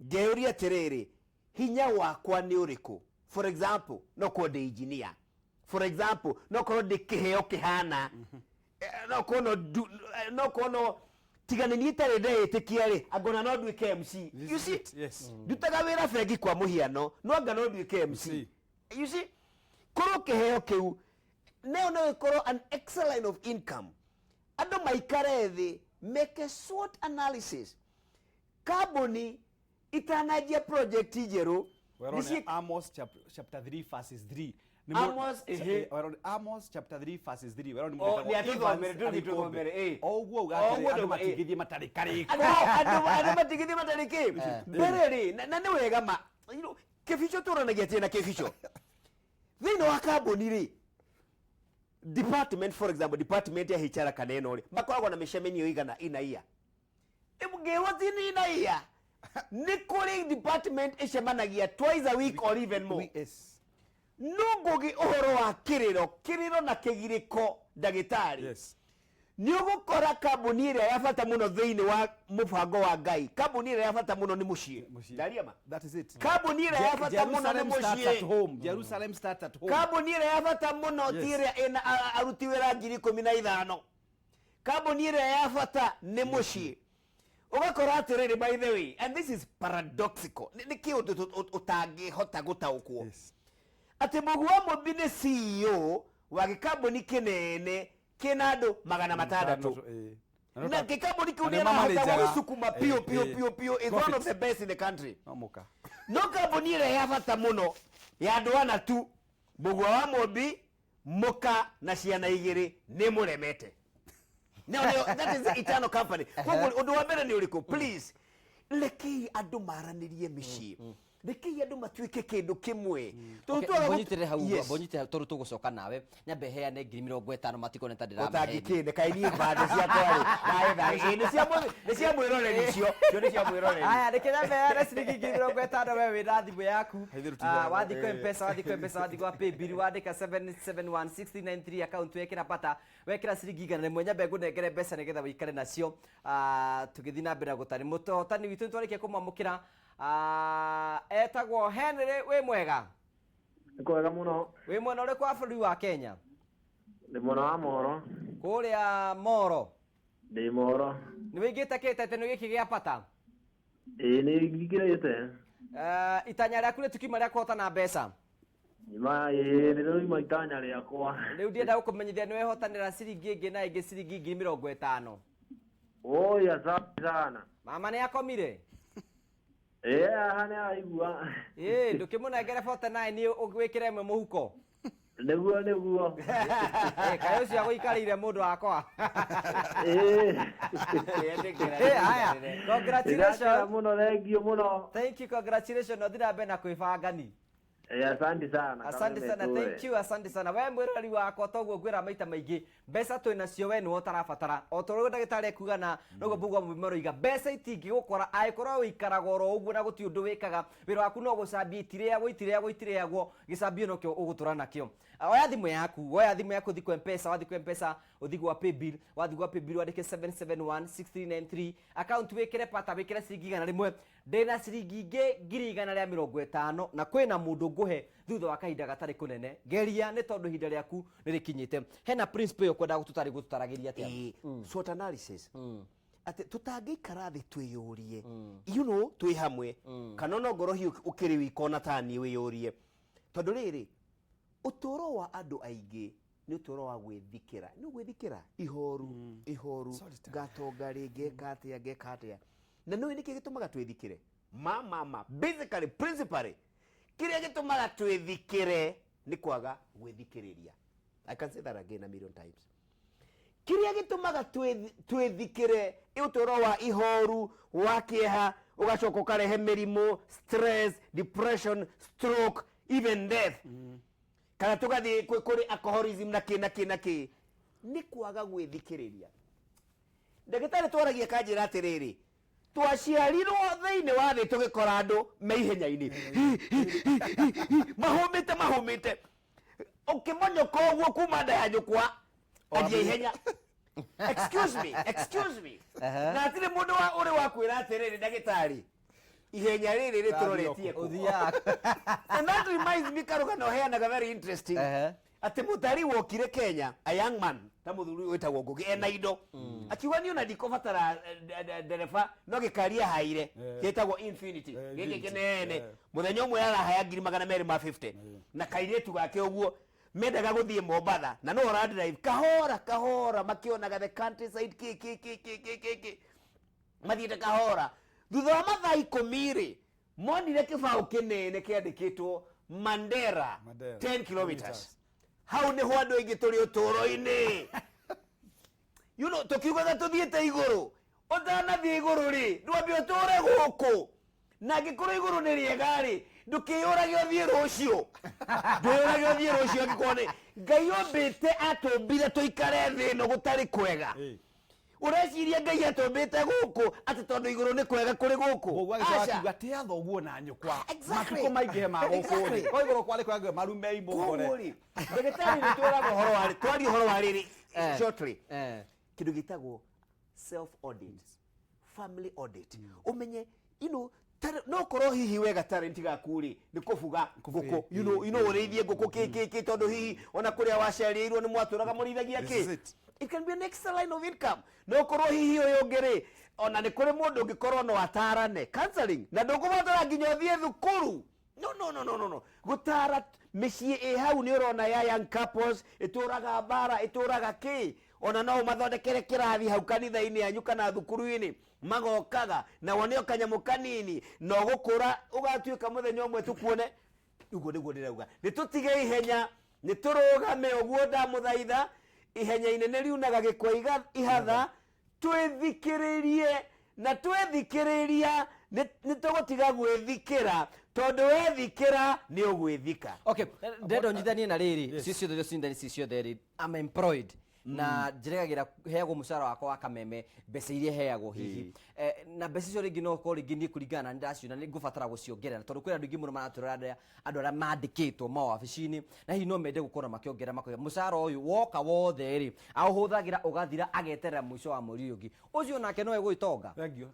ngeyũria atĩrĩrĩ, hinya wakwa nĩ ũrĩkũ? For example, no korwo ndĩ engineer, for example, no korwo ndĩ kĩheo kĩhana, no korwo no no korwo no tiga nĩ niĩ itarĩ ndeĩtĩkia rĩ, angona no nduĩke MC. You see? Yes. Ndutaga wĩra bengi kwa mũhiano, no anga no nduĩke MC. MC. You see, korwo kĩheo kĩu nayo no ĩkorwo an extra line of income. Andũ maikare thĩ, meke SWOT analysis. Kambuni itananjia project njerũ Werone Amos chapter 3 verses 3. Amos, ehe. Werone Amos chapter 3 verses 3. Werone Oh, nĩ atũthomere, tũthiĩ tũthomere, eh. O ũguo O uga atĩrĩ, ũguo andũ ndauga, eh. matingĩthiĩ matarĩ karĩko. Andũ matingĩthiĩ matarĩ kĩ mbere rĩ, na nĩ wega ma kĩbico tũranagia atĩ na kĩbico thĩinĩ wa kambuni rĩ, department, for example, department ya HR kana ĩno rĩ, makoragwo na mĩcemanio igana inaia ngĩrwo ti nĩ inaia, nĩ kũrĩ department ĩcemanagia twice a week or even more. Yes. No ngũgĩ ũhoro wa kĩrĩro, kĩrĩro na kĩgirĩko, ndagĩtarĩ, nĩ ũgũkora kambuni ĩrĩa ya bata mũno thĩinĩ wa mũbango wa Ngai, kambuni ĩrĩa ya bata mũno nĩ mũciĩ. Mũciĩ. Ndaria ma. That is it. Kambuni ĩrĩa ya bata mũno nĩ Jerusalem starts at mũciĩ. home. Jerusalem starts at home. Kambuni ĩrĩa ya bata mũno ti Yes. ĩrĩa ĩna aruti wĩra 15,000. Kambuni ĩrĩa ya bata nĩ mũciĩ. Ũgakora atĩrĩrĩ, by the way, and this is paradoxical, nĩ kĩũndũ ũtangĩhota gũtaũkwo, atĩ Mũgua Mũmbi nĩ CEO wa gĩkambuni kĩnene kĩna andũ 600, na gĩkambuni kĩu Na nĩ nĩ arahota mamanajaga. gũgĩcukuma piũ piũ piũ piũ, is one Profit. of the best in the country. No mũka. No kambuni ĩrĩa ya bata mũno ya andũ ana tu, Mũgua wa Mũmbi, mũka na ciana igĩrĩ, nĩ mũremete. No, no, that is the eternal company. Koguo ũndũ wa mbere nĩ ũrĩkũ? Please, rekei andũ maranĩrie mĩciĩ, rekei andũ matuĩke kĩndũ kĩmwe. Tondũ twaga Mbonyitĩrĩre hau ũguo, Yes. mbonyitĩrĩre hau tondũ tũgũcoka nawe. Nyambe heane 50,000 matikone ta ndĩramahenia. Ũtangĩkĩne kaĩ niĩ mbande ciakwa rĩ, naĩ thaĩ nĩ cia mwĩroreri, icio cio nĩ cia mwĩroreri. Aya, reke nyambe heane ciringi 50,000. We wĩna thimũ yaku. Haithĩ rũtiheanaga. Wathiĩ kwa Mpesa, wathiĩ kwa Mpesa, wathiĩ kwa Paybill, wandĩka 771693, account wekĩra pata, wekĩra ciringi 100, nyambe ngũnengere mbeca nĩgetha wĩikare nacio. Tũgĩthiĩ na mbere na gũtari mũtahotani witũ nĩtwarĩkia kũmwamũkĩra. Etagwo Henry, wĩ mwega? Nĩ kwega mũno. Wĩ mwena ũrĩkũ wa bũrũri wa Kenya? Ndĩ mwena wa Moro. Kũrĩa Moro? Ndĩ Moro. Nĩ wĩingĩte kĩtete gĩkĩ gĩa pata? Ĩĩ, nĩ ngikĩrĩte. Itanya rĩaku rĩtikiuma rĩa kũhotana mbeca? Nyuma ĩĩ, nĩ rĩroima itanya rĩakwa. Rĩu ndienda gũkũmenyithia nĩ wehotanĩra ciringi ĩngĩ na ĩngĩ, ciringi 50,000. Oi, asante sana. Mama nĩ akomire? Ĩĩ, haha nĩ araigua. Ĩĩ, ndũkĩmũnengere 49 wĩkĩre ĩmwe mũhuko. Nĩguo, nĩguo. Ĩĩ, kaĩ ũcio agũikarĩire mũndũ wakwa. Ĩĩ. Ĩĩ, haya, congratulations. Ndĩrakena mũno, thank you mũno. Thank you, congratulations. No thiĩ na mbere na kwĩbangani. Ĩĩ, asante sana. Asante sana, thank you, asante sana. We mwĩroreri wakwa, toguo ngwĩra maita maingĩ, mbeca twĩ nacio, we nĩwe ũtarabatara. O ta ũrĩa ndagĩtarĩ ekuga na noguo Mbugua Mũmbi maroiga, mbeca itingĩgũkora angĩkorwo ũikaraga oro ũguo na gũtirĩ ũndũ wĩkaga. Wĩra waku no gũcambia, itirĩagwo, itirĩagwo, itirĩagwo, gĩcambio nokĩo ũgũtũra nakĩo. Oya thimũ yaku, oya thimũ yaku, ũthiĩ kwa Mpesa, wathiĩ kwa Mpesa, ũthiĩ gwa Paybill, wathiĩ gwa Paybill wandĩke 7716393, account wĩkĩre pata, wĩkĩre ciringi 100. Ndĩna ciringi ingĩ 150,000 na kwĩna mũndũ ngũhe thutha wa kahinda gatarĩ kũnene. Geria, nĩ tondũ ihinda rĩaku nĩ rĩkinyĩte. Hena principle ĩyo kwenda gũtũtarĩ gũtũtaragĩria atĩa? Ĩĩ, SWOT analysis, atĩ tũtangĩikara thĩ twĩyũrie, twĩ hamwe, kana ona ngoro hiũ ũkĩrĩ wika, ona tani wĩyũrie, tondũ rĩrĩ ũtũũro wa andũ aingĩ nĩ ũtũũro wa gwĩthikĩra, nĩ gwĩthikĩra ihoru ihoru. Solitary. Ngatonga rĩ, ngeka atĩa, ngeka atĩa? Na nĩũĩ nĩkĩ gĩtũmaga twĩthikĩre? Ma basically, principally, kĩrĩa gĩtũmaga twĩthikĩre nĩ kwaga gwĩthikĩrĩria. I can say that again a million times. Kĩrĩa gĩtũmaga twĩthikĩre ũtũũro wa ihoru, wa kĩeha, ũgacoka ũkarehe mĩrimũ, stress, depression, stroke, even death, kana tũgathiĩ kũrĩ alcoholism na kĩ na kĩ na kĩ, nĩ kwaga gwĩthikĩrĩria. Ndagĩtarĩ twaragia kanjĩra atĩrĩrĩ, twaciarirwo thĩinĩ wa thĩ tũgĩkora andũ me ihenya-inĩ, mahũmĩte mahũmĩte, ũkĩmonyoka ũguo kuma nda ya nyũkwa, anjia ihenya. Excuse me, excuse me, na hatirĩ mũndũ wa ũrĩ wa kwĩra atĩrĩrĩ, ndagĩtarĩ, Ihenya rĩrĩ rĩtũroretie kũ? Ũthiaga. And that reminds me karũgano heanaga very interesting. Atĩ mũtari wokire Kenya, a young man ta mũthuri ũyũ wĩtagwo Ngũgĩ, ena indo, akiuga niĩ ona ndikũbatara ndereba, no gĩkari ahaire gĩtagwo Infinity gĩkĩ Infinity. kĩnene. Mũthenya ũmwe arahaya 250,000 na kairĩtu gake ũguo mendaga gũthiĩ Mombatha, na no ũradrive kahora kahora makĩonaga the countryside, kĩ kĩ kĩ kĩ kĩ kĩ kĩ, mathiĩte kahora. Thutha wa mathaa 10 rĩ, monire kĩbaũ kĩnene kĩandĩkĩtwo Mandera, Mandera. 10 kilometers. Hau nĩho andũ aingĩ tũrĩ ũtũũro-inĩ, tũkiugaga tũthiĩte igũrũ. Ũtanathiĩ igũrũ rĩ, ndwambe ũtũũre gũkũ, na angĩkorwo igũrũ nĩ rĩega rĩ, ndũkĩyũrage ũthiĩ rũciũ, ndwĩyũrage ũthiĩ rũciũ. Angĩkorwo nĩ Ngai ombĩte, atũmbire tũikare thĩ ĩno gũtarĩ kwega. Ũreciria Ngai atũmbĩte gũkũ atĩ tondũ igũrũ nĩ kwega kũrĩ gũkũ? Ũguo agĩcoka Aca. akiuga tĩa thoguo na nyũkwa, matukũ maingĩhe ma gũkũ thĩ. Ko igũrũ kwarĩ kwega, marumei Koguo mũngore. rĩ, ndagĩtarĩ, nĩ twĩraga ũhoro wa twarie ũhoro wa rĩrĩ shortly, kĩndũ gĩtagwo self audit, family audit, ũmenye no korwo hihi wega talent gaku rĩ nĩ kũbuga ngũkũ, ũrĩithie ngũkũ kĩ kĩ kĩ, tondũ hihi ona kũrĩa waciarĩirwo nĩ mwatũraga mũrĩithagia This is kĩ. it. It can be an extra line of income. No korwo hihi ũyũ ũngĩ rĩ, ona nĩ kũrĩ mũndũ ũngĩkorwo no atarane counseling, na ndũkũbatara nginya ũthiĩ thukuru. No, no, no, no, no, no. Gũtara mĩciĩ ĩ hau nĩ ũrona ya young couples ĩtũraga mbara, ĩtũraga kĩ, ona no ũmathondekere kĩrathi hau kanitha-inĩ yanyu kana thukuru-inĩ, magokaga na wone o kanyamũ kanini na ũgũkũra ũgatuĩka mũthenya ũmwe tũkuone. Ũguo nĩguo ndĩrauga, nĩ tũtige ihenya, nĩ tũrũgame ũguo. Ndamũthaitha, ihenya inene riunaga gĩkwa ihatha. Twĩthikĩrĩrie, na twĩthikĩrĩria nĩ tũgũtiga gwĩthikĩra, tondũ wethikĩra nĩ ũgwĩthika. Okay, ndenda ũnyitanie na rĩrĩ, cio ciothe ciothe ci ciothe rĩ, I'm employed na njĩregagĩra heagwo mũcara wakwa wa kameme, mbeca iria heagwo hihi. Na mbeca icio rĩngĩ no ũkorwo rĩngĩ niĩ kũringana na nĩ ndaciona nĩ ngũbatara gũciongerera, tondũ kwĩna andũ aingĩ mũno maratũrora, andũ arĩa mandĩkĩtwo mawabici-inĩ na hihi no mende gũkorwo makĩongerera, makoiga mũcara ũyũ woka wothe rĩ, aũhũthagĩra ũgathira, ageterera mũico wa mweri ũyũ ũngĩ, ũcio nake no egũgĩtonga. Thank you.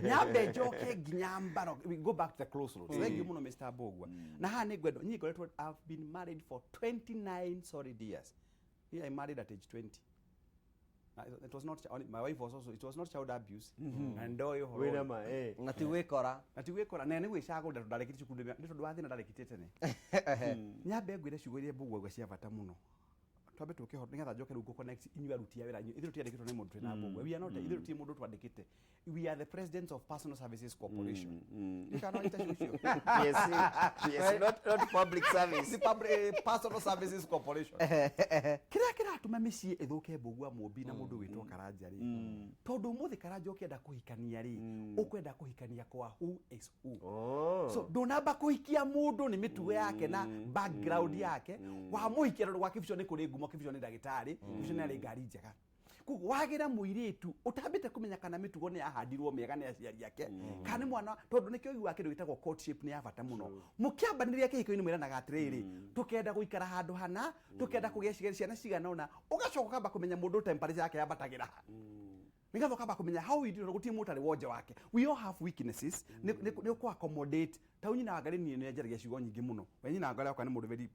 Nyambe njokie nginya mbaro, we go back to the crossroads. Thank you mũno, Mr. Mbugua. Na haha nĩ ngwenda niĩ ngoretwo, I've been married for 29 solid years. Me, I married at age 20. It was not, my wife was also, it was not child abuse na ndoĩ ũhoro ũyũ. Na ti gwĩkora. Na ti gwĩkora na nĩ gwĩcagũrĩra, tondũ ndarĩkĩtie cukuru nĩ tondũ wa thĩna, ndarĩkĩtie tene. Nyambe ngwĩre ciugo iria Mbugua cia bata mũno, twambe tũke ho nĩgetha njoke rĩu ngũ-connect inyuĩ aruti a wĩra. Ithuĩ tũtiandĩkĩtwo nĩ mũndũ, twĩna Mbugua, we are not, ithuĩ tũtirĩ mũndũ twandĩkĩte. We are the presidents of Personal Services Corporation. Nĩ kana wanyita ciugo icio? Yes, not public service. The Personal Services Corporation. Kĩrĩa kĩratũma mĩciĩ ĩthũke, Mbũgua Mũmbi na mũndũ wĩtwo Karanja rĩ, tondũ ũmũthĩ Karanja ũkĩenda kũhikania rĩ, ũkwenda kũhikania kwa who is who. So ndũnamba kũhikia mũndũ nĩ mĩtugo yake na background yake, wamũhikia tondũ gwa Kĩbico nĩ kũrĩ ngumo, Kĩbico nĩ ndagĩtarĩ, Kĩbico nĩ arĩ ngari njega. Koguo wagĩra mũirĩtu ũtambĩte kũmenya kana mĩtugo nĩ yahandirwo mĩega nĩ aciari ake kana nĩ mwana, tondũ nĩkĩo ũiguaga kĩndũ gĩtagwo courtship nĩ ya bata mũno. Mũkĩambanĩria kĩhiko-inĩ mwĩranaga atĩrĩrĩ, tũkenda gũikara handũ hana, tũkenda kũgĩa ciana cigana ũna. Ũgacoka ũkamba kũmenya mũndũ temperature yake yambatagĩra ha, nĩgetha ũkamba kũmenya how we deal. Gũtirĩ mũndũ ũtarĩ wonje wake, we all have weaknesses. Nĩ ũkũ accommodate ta nyina wa Ngarĩ. Niĩ nĩ njaragia ciugo nyingĩ mũno, we nyina wa Ngarĩ akwa nĩ mũndũ very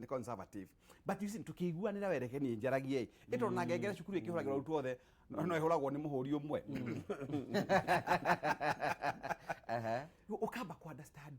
nĩ conservative, but you see, tũkĩiguanĩra wereke niĩ njaragia ĩ ĩtondũ na ngengere cukuru ĩkĩhũragĩrwo arutwo othe, no ĩhũragwo nĩ mũhũri ũmwe. Ũkamba ku understand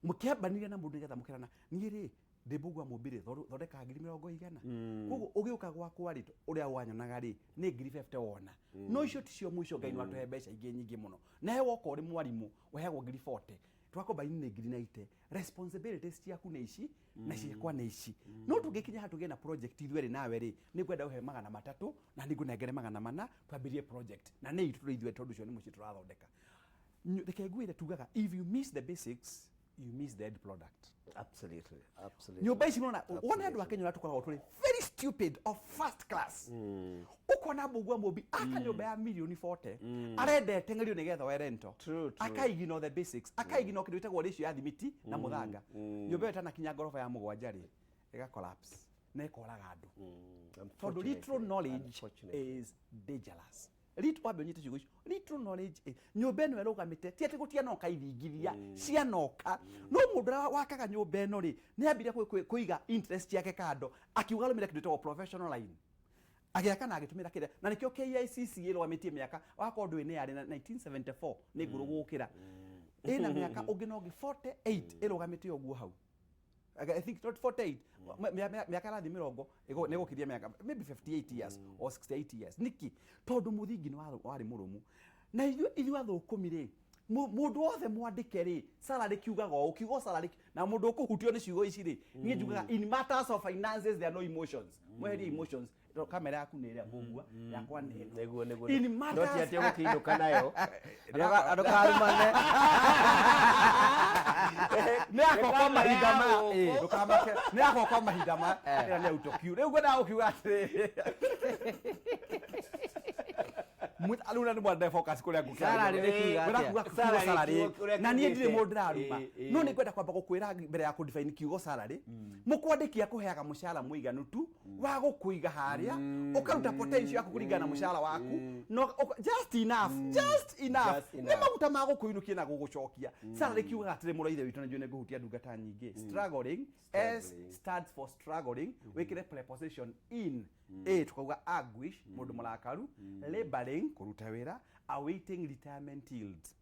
mũkĩambanĩria na mũndũ nĩgetha mũkerana, niĩ rĩ ndĩ Mbũgua Mũmbi rĩ, thondeka 100,000. Koguo ũgĩũka gwakwa rĩ, ũrĩa wanyonaga rĩ nĩ 50,000 wona, no icio ticio mũico. Ngai no atũhe mbeca ingĩ nyingĩ mũno. Nawe woka ũrĩ mwarimũ ũheagwo 40,000, twakombaini nĩ 90,000. Responsibilities ciaku nĩ ici na ciakwa nĩ ici, no tũngĩkinya haha tũgĩe na project ithuerĩ nawe rĩ, nĩ ngwenda ũhe 300 na nĩ ngũnengere 400, twambĩrie project na nĩ itũ tũrĩ ithuerĩ, tondũ ũcio nĩ mũciĩ tũrathondeka. Reke ngwĩre, tugaga if you miss the basics, you miss the end product. Absolutely, absolutely. Nyũmba ici mona wone andũ a Kenya ũrĩa tũkoragwo tũrĩ very stupid of first class. Ũkona Mbũgua Mũmbi aka nyũmba ya mirioni 40, arenda ĩteng'erio nĩgetha oe rento. True, true. Akaignore the basics, akaignore kĩndũ gĩtagwo ratio ya thimiti na mũthanga. Nyũmba ĩyo ĩtanakinya ngoroba ya mũgwanja rĩ, ĩga collapse na ĩkoraga andũ, tondũ little knowledge Unfortunately. is dangerous. Little wambe ũnyite ciugo icio, little knowledge is nyũmba ĩno ĩrũgamĩte ti atĩ gũtianoka ithingithia, cianoka, no mũndũ ũrĩa wakaga nyũmba ĩno rĩ, nĩ ambire kũiga interest yake kando, akiuga arũmĩrĩre kĩndũ gĩtagwo professional line, agĩaka na agĩtũmĩra kĩrĩa, na nĩkĩo KICC ĩrũgamĩtie mĩaka wakorwo ndũĩ nĩ yarĩ na 1974, nĩ ngũrũ gũkĩra, ĩna mĩaka ũngĩ na ũngĩ 48 ĩrũgamĩte ũguo hau. I think not 48, mĩaka ĩrathiĩ mĩrongo nĩ ĩgũkĩria mĩaka maybe 58 years or 68 years. Nĩkĩ? Tondũ mũthingi nĩ warĩ mũrũmu. Na ithuĩ athũkũmi rĩ, mũndũ wothe mwandĩke rĩ, salary kiugaga ũũ, kiugo salary, na mũndũ ũkũhutio nĩ ciugo ici rĩ, niĩ njugaga in matters of finances there are no emotions. Mweherie emotions. Tondũ kamera yaku nĩ ĩrĩa mbũgua, yakwa nĩ ĩno. Nĩguo, nĩguo. In No matters ti atĩ ũgũkĩinũka nayo. Andũ karumane. Nĩ yakwa kwa mahinda ma Gũkũ. ĩ, ndũkamake, nĩ yakwa kwa mahinda ma ĩrĩa nĩ autocue. Rĩu ngwendaga gũkiuga atĩrĩrĩ, rĩu na nĩ mwende focus kũrĩa ngũkĩra. Salary nĩ kiuga Ngwenda atĩa? kuga kiugo Salary salary. kiugo ũrĩa Na niĩ ndirĩ kiugĩte. mũndũ ndĩraruma. Ĩ. No nĩ ngwenda kwamba gũkwĩra mbere ya kũdefine kiugo salary, mũkwandĩki akũheaga mũcara mũiganu tu wa gũkũiga harĩa ũkaruta potential yaku kũringana na mũcara waku, no just enough, just enough. Just Nĩ enough. maguta ma gũkũinũkia na gũgũcokia. Salary kiugaga atĩrĩ, mũrũ wa ithe witũ, na njũĩ nĩ ngũhutia ndungata nyingĩ, struggling, S Struggling. stands for struggling, wĩkĩre preposition in, A tukauga anguish, mũndũ mũrakaru, laboring, kũruta wĩra, awaiting retirement yields.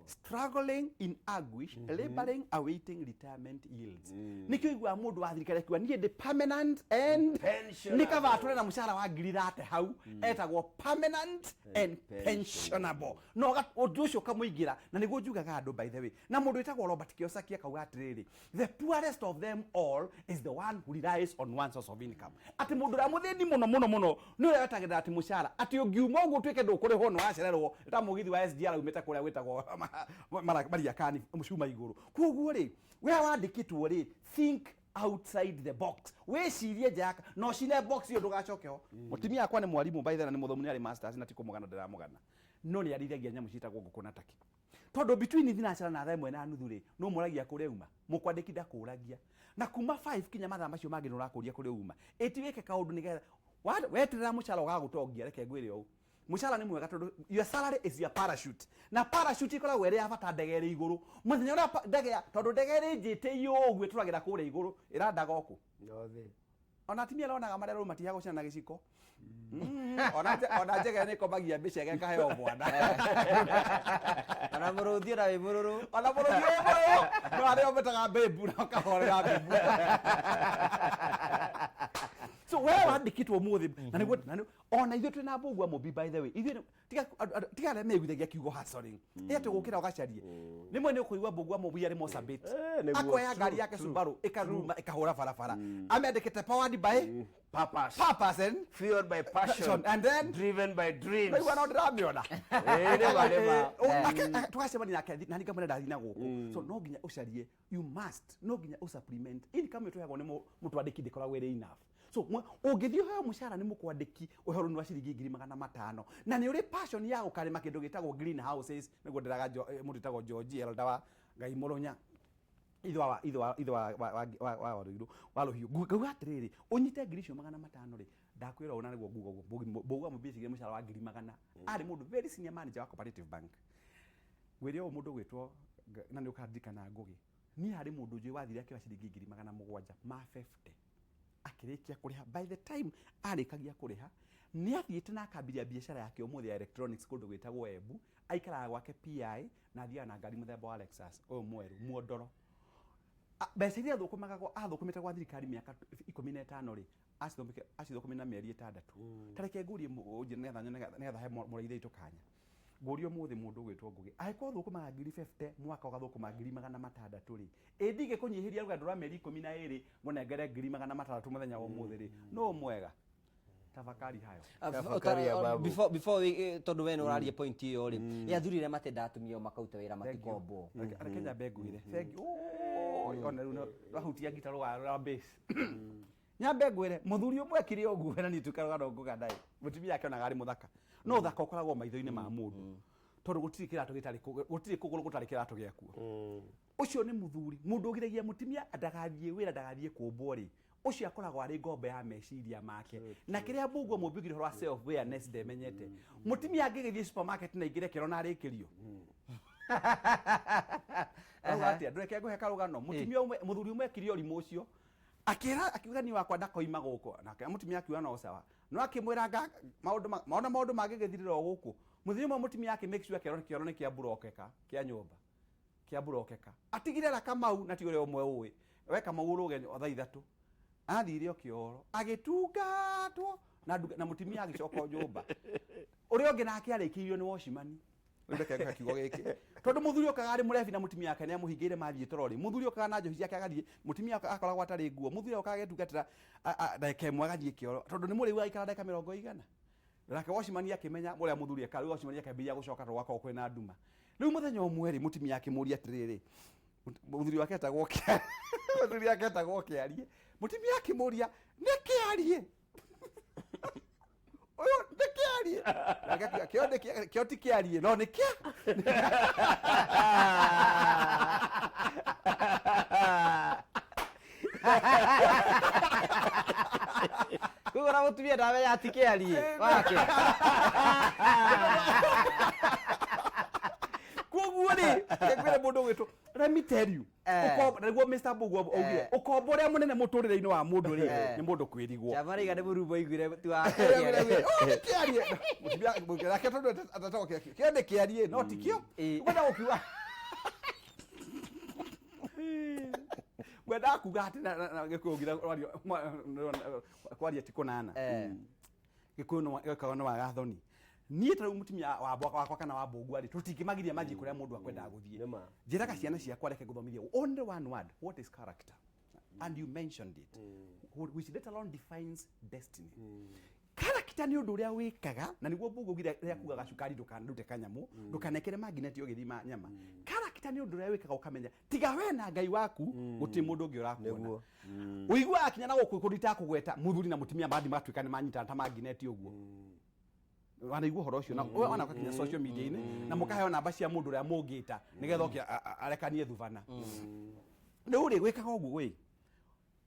Struggling in anguish, laboring, awaiting retirement yields. Nĩkĩo iguaga mũndũ wa thirikari akiuga niĩ ndĩ permanent and Pensionable. nĩ kaba atũre na mũcara wa 30,000 hau, etagwo permanent and pensionable. No ũndũ ũcio ũkamũingĩra, na nĩguo njugaga andũ, by the way, na mũndũ wĩtagwo Robert Kiyosaki akauga atĩrĩrĩ, the poorest of them all is the one who relies on one source of income, atĩ mũndũ ũrĩa mũthĩni mũno mũno mũno nĩ ũrĩa wetagĩrĩra atĩ mũcara, atĩ ũngiuma ũguo ũtuĩke ndũkũrĩhwo nĩ wacererwo ta mũgithi wa SGR umĩte kũrĩa gwĩtagwo Mariakani cuma igũrũ. Koguo rĩ, we wandĩkĩtwo rĩ, think outside the box, wĩcirie nja ya na ũcine box ĩyo ndũgacoke ho. Mũtumia wakwa nĩ mwarimũ by the way, na nĩ mũthomu, nĩ arĩ masters, na ti kũmũgana ndĩramũgana, no nĩ arĩithagia nyamũ ciĩtagwo ngũkũ na taki, tondũ between thinacara na 1:30 rĩ, no mũragia kũrĩa uma, mũkwandĩki ndakũragia, na kuma 5 kinya mathaa macio mangĩ nĩ ũrakũria kũrĩa uma. Ĩti wĩke kaũndũ nĩgetha weterera mũcara ũgagũtongia. Reke ngwĩre ũũ, mũcara nĩ mwega tondũ your salary is your parachute, na parachute ĩkoragwo ĩrĩ ya bata ndege ĩrĩ igũrũ mũthenya ũrĩa ndege tondũ ndege ĩrĩ njĩte ũguo ĩtũragĩra kũrĩa igũrũ ĩrandaga ũkũ. Nothe. Ona atumia arĩa onaga marĩa rĩu matihaga gũcina na gĩciko. Ona njegere nĩ ĩkomagia mbica ĩgakaheo mwana. Ona mũrũthi ona wĩ mũrũrũ. Ona mũrũthi wĩ mũrũrũ no arĩa metaga babe na ũkahorera babe. So we wandĩkĩtwo ũmũthĩ na nĩguo ona ithuĩ twĩna mbũgua mũmbi, by the way, ithuĩ tiga arĩa meiguithagia kiugo hustling, ĩ atĩ gũkĩra ũgacarie rĩmwe nĩ ũkũigua mbũgua mũmbi arĩ Mozambique. Nĩguo. Akoya ngari yake Subaru ĩkaruma ĩkahũra barabara, amĩandĩkĩte powered by Purpose. Purpose and Fueled by passion. And then driven by dreams. Ndaigua no ndĩramĩona. Nĩma, nĩma. Tũgacemania nake na nĩ ngamwĩra ndathiĩ na gũkũ, so no nginya ũcarie, you must, no nginya ũsupplement income ĩyo tũheagwo nĩ mũtwandĩki ndĩkoragwo ĩrĩ enough. So ũngĩthiĩ ũheo mũcara nĩ mũkwandĩki, ũheo rũni rwa ciringi 500,000, na nĩ ũrĩ passion ya gũkarĩma kĩndũ gĩtagwo greenhouses, nĩguo ndĩraga mũndũ wĩtagwo George Elder wa Ngai Mũrũnya ithe wa Rũirũ wa Rũhiũ. Ngauga atĩrĩrĩ, ũnyite 500,000 rĩ, ndakwĩra ũũ, na nĩguo nguga ũguo, mbũgua mũmbicigire mũcara wa 100,000, arĩ mũndũ very senior manager wa Cooperative Bank. Ngwĩre ũũ, mũndũ gwĩtwo na nĩ ũkaririkana Ngũgĩ, niĩ harĩ mũndũ njũĩ wathire akĩoya ciringi 750,000, akĩrĩkia kũrĩha. By the time arĩkagia kũrĩha, nĩ athiĩte na akambiria biacara yake ũmũthĩ ya electronics kũndũ gwĩtagwo Embu. Aikaraga gwake PI na athiaga na ngari mũthemba wa Lexus ũyũ mwerũ muondoro. Mbeca iria athũkũmĩte gwa thirikari mĩaka 15 rĩ, acithũkũmĩ na mĩeri 6. Ta reke ngũrie ũnjĩre nĩgetha nyone, nĩgetha he mũrĩithi witũ kanya. Ngũrie ũmũthĩ mũndũ ũgwĩtwo Ngũgĩ, angĩkorwo thũkũmaga 50,000 mwaka, ũgathũkũma 600,000 rĩ, ĩ ndingĩkũnyihĩria rũgendo rwa mĩeri 12 ngũnengere 600,000 mũthenya wa ũmũthĩ rĩ, nũ mwega? Tafakari hayo. Tafakari ya babu. Before tondũ we nĩ ũraria point ĩyo rĩ, ĩ athuri arĩa matendaga atumia ao makauta wĩra matikombwo? Reke nyambe ngwĩre, thank you. Ona rĩu wahutia ngita rũgano rwa bass. Nyambe ngwĩre, mũthuri ũmwe ekire ũguo, na niĩ tuĩka rũgano ngũgana ĩ, mũtumia ake onaga arĩ mũthaka, no ũthaka ũkoragwo maitho-inĩ ma mũndũ, tondũ gũtirĩ kĩratũ gĩtarĩ gũtirĩ kũgũrũ gũtarĩ kĩratũ gĩakuo. Ũcio nĩ mũthuri, mũndũ ũgiragia mũtumia ndagathiĩ wĩra, ndagathiĩ kũmbwo rĩ, Ũcio akoragwo arĩ ngombo ya meciria make. Na kĩrĩa Mbũgua mũmbigire ũhoro wa self awareness ndemenyete. Mũtumia angĩgĩthiĩ supermarket na aingĩre kĩoro na arĩkĩrio. Rauga atĩa? Ndũreke ngũhe karũgano. Mũtumia ũmwe, mũthuri ũmwe ekire ũrimũ ũcio. Akĩra akiuga niĩ wakwa ndakoima gũkũ. Nake mũtumia akiuga no sawa. No akĩmwĩra nga maũndũ maona maũndũ mangĩgĩthirĩra o gũkũ. Mũthenya ũmwe mũtumia akĩ make sure kĩoro kĩoro nĩ kĩa burokeka kĩa nyũmba. Kĩa burokeka. Atigire ra Kamau na ti ũrĩa ũmwe ũĩ. We Kamau ũrũge thaa 3. Athire o kĩoro. Agĩtungatwo na nduga, na mũtumia agĩcoka o nyũmba. Ũrĩa ũngĩ nake arĩkĩirio nĩ wocimani. Rĩu reke ngũhe kiugo gĩkĩ. Tondũ mũthuri okaga arĩ mũrebi na mũtumia wake nĩamũhingĩire mathiĩ toro rĩ, mũthuri okaga na njohi ciake agathiĩ, mũtumia akoragwo atarĩ nguo, mũthuri okaga agetungatĩra ndagĩka ĩmwe agathiĩ kĩoro, tondũ nĩ mũrĩu agaikara ndagĩka mĩrongo igana. Nake wocimani akĩmenya ũrĩa mũthuri ekaga, rĩu wocimani akĩambĩrĩria gũcoka tondũ gwakoragwo kwĩna nduma. Rĩu mũthenya ũmwe rĩ, mũtumia akĩmũria atĩrĩrĩ, mũthuri wake etagwo Kĩa- mũthuri wake etagwo Kĩarie. Mũtumia akĩmũria, nĩ Kĩarie? Ũyũ nĩ Kĩarie? Nake akiuga, kĩo nĩ kĩa- kĩo ti Kĩarie, no nĩ kĩa. Koguo na mũtumia ndamenya ati kĩarie wake. Koguo rĩ, ngwĩre mũndũ ũgwĩtwo, let me tell you. Ũkombo, nĩguo Mr. Mbugua augire, ũkombo ũrĩa mũnene mũtũrĩre-inĩ wa mũndũ rĩ, nĩ mũndũ kwĩrigwo. Chama rĩiga nĩ mũrumo aiguire ti wa Oh, nĩ kĩarie. Mũtumia nake tondũ atetagwo kĩarie. Kĩo nĩ kĩarie, no ti kĩo. Ngwenda gũkiuga. Ngwendaga kuga atĩ na Gĩkũyũ nginya kwaria ti kũnana. Gĩkũyũ nĩ gĩkoragwo nĩ waga thoni. Niĩ ta rĩu mũtumia wa wakwa kana wa Mbũgua rĩ, tũtingĩmagiria mathiĩ kũrĩa mũndũ akwendaga gũthiĩ. Nĩ ma. Njĩraga ciana ciakwa reke ngũthomithie only one word, what is character? And you mentioned it, which later on defines destiny. Character nĩ ũndũ ũrĩa wĩkaga, na nĩguo Mbũgua augire rĩrĩa kugaga cukari ndũkanarute kanyamũ, ndũkanekĩre magnet ũgĩthima nyama. Character nĩ ũndũ ũrĩa wĩkaga ũkamenya tiga we na Ngai waku gũtirĩ mũndũ ũngĩ ũrakuona. Nĩguo. Ũiguaga kinya na gũkũ kũndũ itakũgweta, mũthuri na mũtumia mathiĩ magatuĩka nĩ manyitana ta magnet ũguo. Wanaigua ũhoro ũcio na wana ũgakinya social media-inĩ na mũkaheo namba cia mũndũ ũrĩa mũngĩta nĩgetha oke arekanie thubana. Rĩu rĩ, gwĩkaga ũguo ĩ,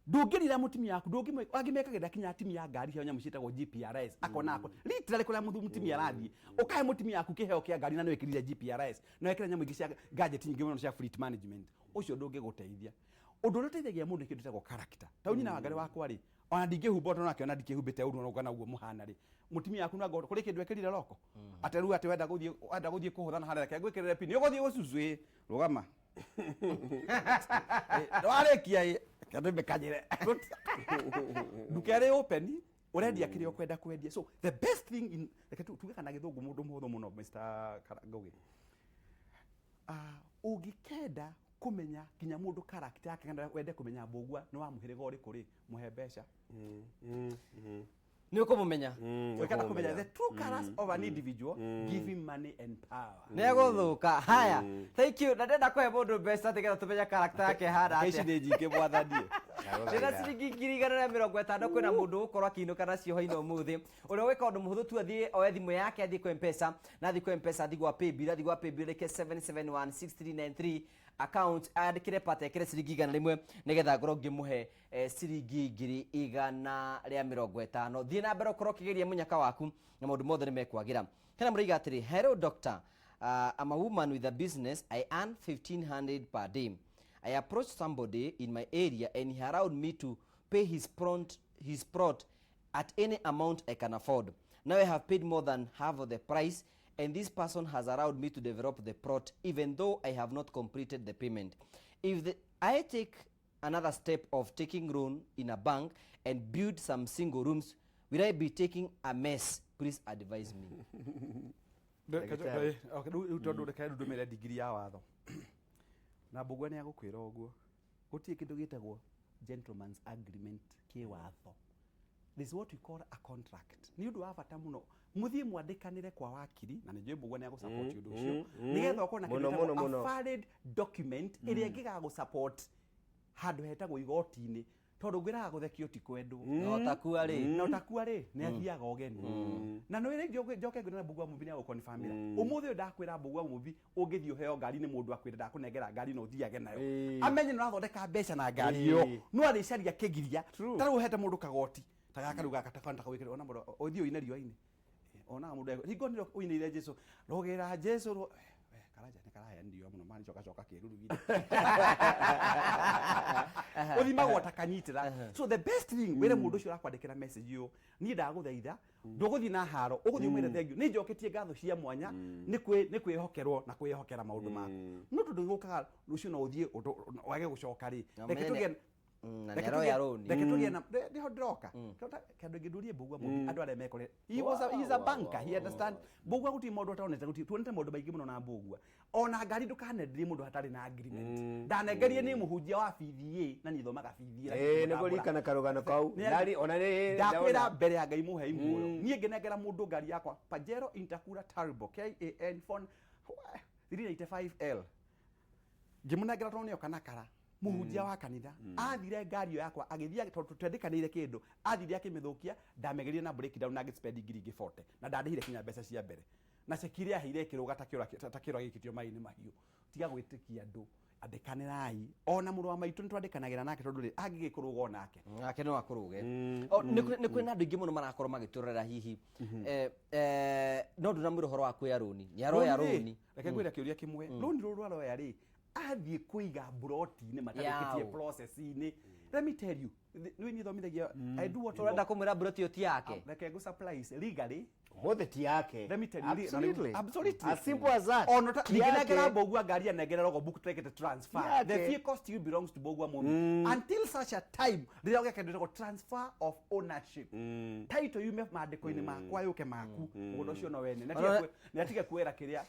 ndũngĩrira mũtumia waku, angĩmekagĩrĩra kinya atumia a ngari cia nyamũ ciĩtagwo GPRS, akona akwa literally kũrĩa mũtumia arathiĩ, ũkahe mũtumia waku kĩheo kĩa ngari na nĩ wĩkĩrire GPRS na wekĩra nyamũ ingĩ cia gadget nyingĩ mũno cia fleet management, ũcio ndũngĩgũteithia. Ũndũ ũrĩa ũteithagia mũndũ nĩ kĩndũ gĩtagwo character. Ta rĩu nyina wa Ngarĩ wakwa rĩ, ona ndingĩhumba ũndũ nake, ona ndikĩhumbĩte ũru ona ũguo mũhana rĩ, mũtumia waku no angorwo kũrĩ kĩndũ ekĩrire roko, atĩ rĩu atĩ wenda gũthiĩ kũhũthana harĩa, reke ngwĩkĩrĩre pin, ũgũthiĩ gũcucu ĩ, rũgama. Nĩwarĩkia ĩ, reke ndĩmĩkanyĩre. Nduka ĩrĩ open, ũrendia kĩrĩa ũkwenda kwendia. So the best thing in, reke tuge kana gĩthũngũ mũndũ mũhũthũ mũno Mr. Ngũgĩ. Ũngĩkenda kũmenya nginya mũndũ character yake kana wende kũmenya Mbũgua nĩ wa mũhĩrĩga ũrĩkũ rĩ, mũhe mbeca. Nĩ ũkũmũmenya. Ũngĩkenda kũmenya the true colors of an individual, give him money and power. Nĩ egũthũka. Haya. Thank you. Na ndĩrenda kũhe mũndũ mbeca nĩgetha tũmenye character yake ĩhana Ici atĩa. nĩ nyingĩ mwathani. Ndĩna ciringi 150,000 kwĩna mũndũ ũgũkorwo akĩinũka nacio hwainĩ ũmũthĩ. Ũrĩa ũgwĩka ũndũ mũhũthũ tu athiĩ oe thimũ yake athiĩ kwa M-Pesa, na athiĩ kwa M-Pesa athiĩ gwa Paybill, athiĩ gwa Paybill andĩke 7716393 account andĩkĩre pata ekĩre ciringi 100 nĩgetha ngorwo ngĩmũhe ciringi 150,000. Thiĩ na mbere ũkorwo ũkĩgeria mũnyaka waku na maũndũ mothe nĩ mekwagĩra. Hena mũraiga atĩrĩ, hello doctor, I'm a woman with a business, I earn 1500 per day. I approached somebody in my area and he allowed me to pay his plot at any amount I can afford. Now I have paid more than half of the price and this person has allowed me to develop the plot even though I have not completed the payment. If I take another step of taking loan in a bank and build some single rooms, will I be taking a mess? Please advise me. Rĩu tondũ reke ndũmĩre ndigiri ya watho. Na Mbũgua nĩ agũkwĩra ũguo. Gũtirĩ kĩndũ gĩtagwo gentleman's agreement kĩwatho. This is what we call a contract. Nĩ ũndũ wa bata mũno mũthiĩ mwandĩkanĩre kwa wakiri, na nĩ njũĩ Mbũgua nĩ agũsupport ũndũ ũcio, nĩgetha ũkorwo na kĩndũ Mũno, gĩtagwo mũno, a valid document ĩrĩa ĩngĩgagũ support handũ hetagwo igoti-inĩ. Tondũ ngwĩraga gũthekio ti kwendwo. Na ũtakua rĩ. Na ũtakua rĩ, nĩ athiaga ũgeni. Na nĩ wĩra njoke ngwĩre na Mbugua Mumbi nĩ agũkonfamĩra. Ũmũthĩ ũyũ ndakwĩra Mbugua Mumbi ũngĩthiĩ ũheo ngari nĩ mũndũ akwĩre ndakũnengera ngari na ũthiage nayo. Amenye nĩ ũrathondeka mbeca na ngari ĩyo. No arĩcaria kĩgiria. Ta rĩu ũhete mũndũ kagoti. Ta gaka rĩu gaka takona takawĩkĩra ona mũndũ ũthiĩ ũine riũa-inĩ. Onaga mũndũ hingo nĩrĩo ũinĩire Jesu. Rũgĩra Jesu Karanja nĩ karahea riũa mũno mani coka coka kĩruru-inĩ. Ũthimagwo ta kanyitĩra. So the best thing wĩre mũndũ ũcio ũrakwandĩkĩra message ũyũ, niĩ ndagũthaitha ndũgũthiĩ na haro, ũgũthiĩ ũmwĩre thengiũ, nĩ njoketie ngatho cia mwanya nĩ kwĩhokerwo na kwĩhokera maũndũ maku. No tondũ gũkaga rũciũ no ũthiĩ wage gũcoka rĩ, reke tũgĩe Na nĩ aroya rũni. Reke tũgĩe na nĩho ndĩroka. Kĩndũ ĩngĩ ndũrie Mbugua Mumbi, andũ arĩa mekore. He was a, he's a banker, he understand. Mbugua gũtirĩ maũndũ atonete, gũtirĩ tuonete maũndũ maingĩ mũno na Mbugua. Ona ngari ndũkanenderie mũndũ hatarĩ na agreement. Ndanengerie nĩ mũhunjia wa BDA na niĩ thomaga BDA. Ĩĩ, nĩ ngũririkana karũgano kau. Ona nĩ Ndakwĩra mbere ya Ngai mũhei muoyo. Niĩ ngĩnengera mũndũ ngari yakwa Pajero Intercooler Turbo KAN phone 395L. Ngĩmũnengera tondũ nĩoka na kara. Mũhunjia wa kanitha athire ngari ĩyo yakwa agĩthiĩ, tondũ twendĩkanĩire kĩndũ, athire akĩmĩthũkia, ndamegerie na breakdown na ngĩspend ngiri ingĩ 40 na ndandĩhire kinya mbeca cia mbere na ceki iria aheire ĩkĩrũga ta kĩũra gĩikĩtio maĩ-inĩ mahiũ. Tiga gwĩtĩkia andũ, andĩkanĩrai. Ona mũrũ wa maitũ nĩtwandĩkanagĩra nake tondũ rĩ angĩgĩkũrũga onake nake no akũrũge. Nĩ kwĩna andũ aingĩ mũno marakorwo magĩtũrora hihi, no ndũnamwĩra ũhoro wa kuoya rũni, nĩ aroya rũni. Reke ngwĩre kĩũria kĩmwe. Rũni rũrũ aroya rĩ, athiĩ kũiga mburoti-inĩ matarĩkĩtie process-inĩ. Let me tell you, nĩ niĩ thomithagia, I do what you Ũrenda kũmwĩra mburoti ĩyo ti yake? Reke ngũ surprise legally. Ũmũthĩ ti yake. Let me tell you, Absolutely. Absolutely. As simple as that. Ono ta Ti yake. ningĩnengera Mbugua ngari anengere logbook twekĩte transfer. Ti yake. The vehicle still belongs to Mbugua Mumbi until such a time rĩrĩa ũgeka kĩndũ gĩtagwo transfer of ownership. Title yume maandĩko-inĩ makwa yũke maku. Mũgũnda ũcio no wene. Nĩ atige kuoera kĩrĩa.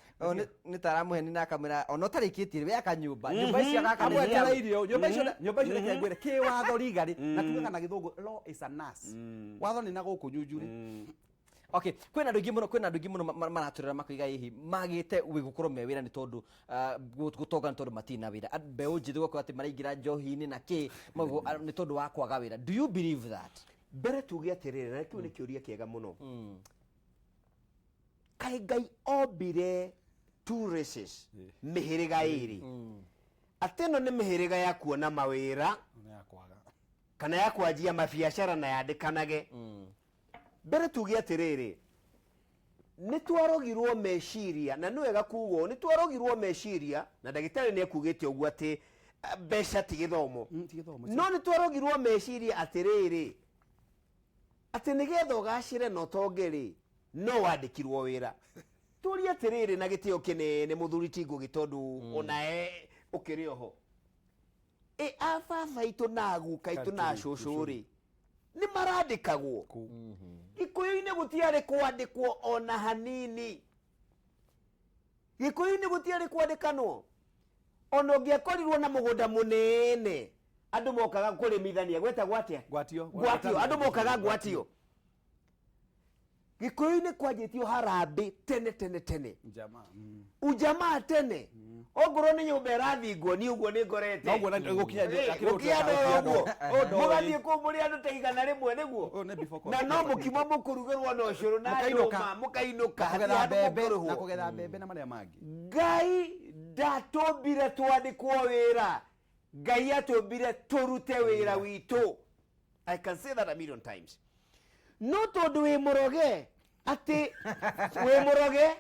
Nĩ ta aramũheni na akamwĩra ona ũtarĩkĩtie we aka nyũmba. Nyũmba icio agaka nĩ Amwetereirio. Nyũmba icio reke ngwĩre kĩwatho legally na tugaga na gĩthũngũ law is a nurse. Watho nĩ na gũkũ nyunjurĩ. Okay, kwĩna andũ aingĩ mũno, kwĩna andũ aingĩ mũno maratũrĩra makoiga hihi magĩte gũkorwo me wĩra nĩ tondũ gũtonga nĩ tondũ matirĩ na wĩra. Mbeũ njĩthĩ ũgakora atĩ maraingĩra njohi-inĩ na kĩ, nĩ tondũ wa kwaga wĩra. Do you believe that? Mbere tuge atĩrĩrĩ, na kĩu nĩ kĩũria kĩega mũno. Kaĩ Ngai ombire two races, mĩhĩrĩga ĩrĩ. Atĩ ĩno nĩ mĩhĩrĩga ya kuona mawĩra kana ya kwanjia mabiacara na yandĩkanage. Mbere tuge atĩrĩrĩ, nĩ twarogirwo meciria, na nĩ wega kuga ũũ, nĩ twarogirwo meciria, na ndagĩtarĩ nĩ ekugĩte ũguo atĩ mbeca ti gĩthomo. Ti gĩthomo. No nĩ twarogirwo meciria atĩrĩrĩ, atĩ nĩgetha ũgacĩre na ũtonge rĩ, no wandĩkirwo wĩra. Tũrie atĩrĩrĩ na gĩtĩo kĩnene mũthuri ti Ngũgĩ, tondũ onawe ũkĩrĩ oho. A baba aitũ na aguka aitũ na acũcũ rĩ, nĩ marandĩkagwo. Gĩkũyũ-inĩ gũtiarĩ kwandĩkwo ona hanini. Gĩkũyũ-inĩ gũtiarĩ kwandĩkanwo. Ona ũngĩakorirwo na mũgũnda mũnene, andũ mokaga kũrĩmithania, gwetagwo atĩa? Ngwatio. Ngwatio, andũ mokaga ngwatio. Gĩkũyũ-inĩ kwanjĩtio harambĩ tene tene tene. Ujamaa. Ujamaa tene. Ongorwo nĩ nyũmba ĩrathingwo, niĩ ũguo nĩ ngorete. Noguo na gũkinya Gũkinya ndoro ũguo. Mũgathiĩ kũu mũrĩ andũ ta 100 nĩguo. Ũyũ nĩ before Na no mũkimo mũkũrugĩrwo na ũcũrũ na Mũkainũka. ndũma, mũkainũka. Na kũgetha Hatirĩ handũ mbembe, mũkũrĩhwo. na kũgetha mbembe na marĩa mangĩ. Ngai ndatũmbire twandĩkwo wĩra. Ngai atũmbire tũrute wĩra witũ. I can say that a million times. No tondũ wĩ mũroge atĩ wĩ mũroge,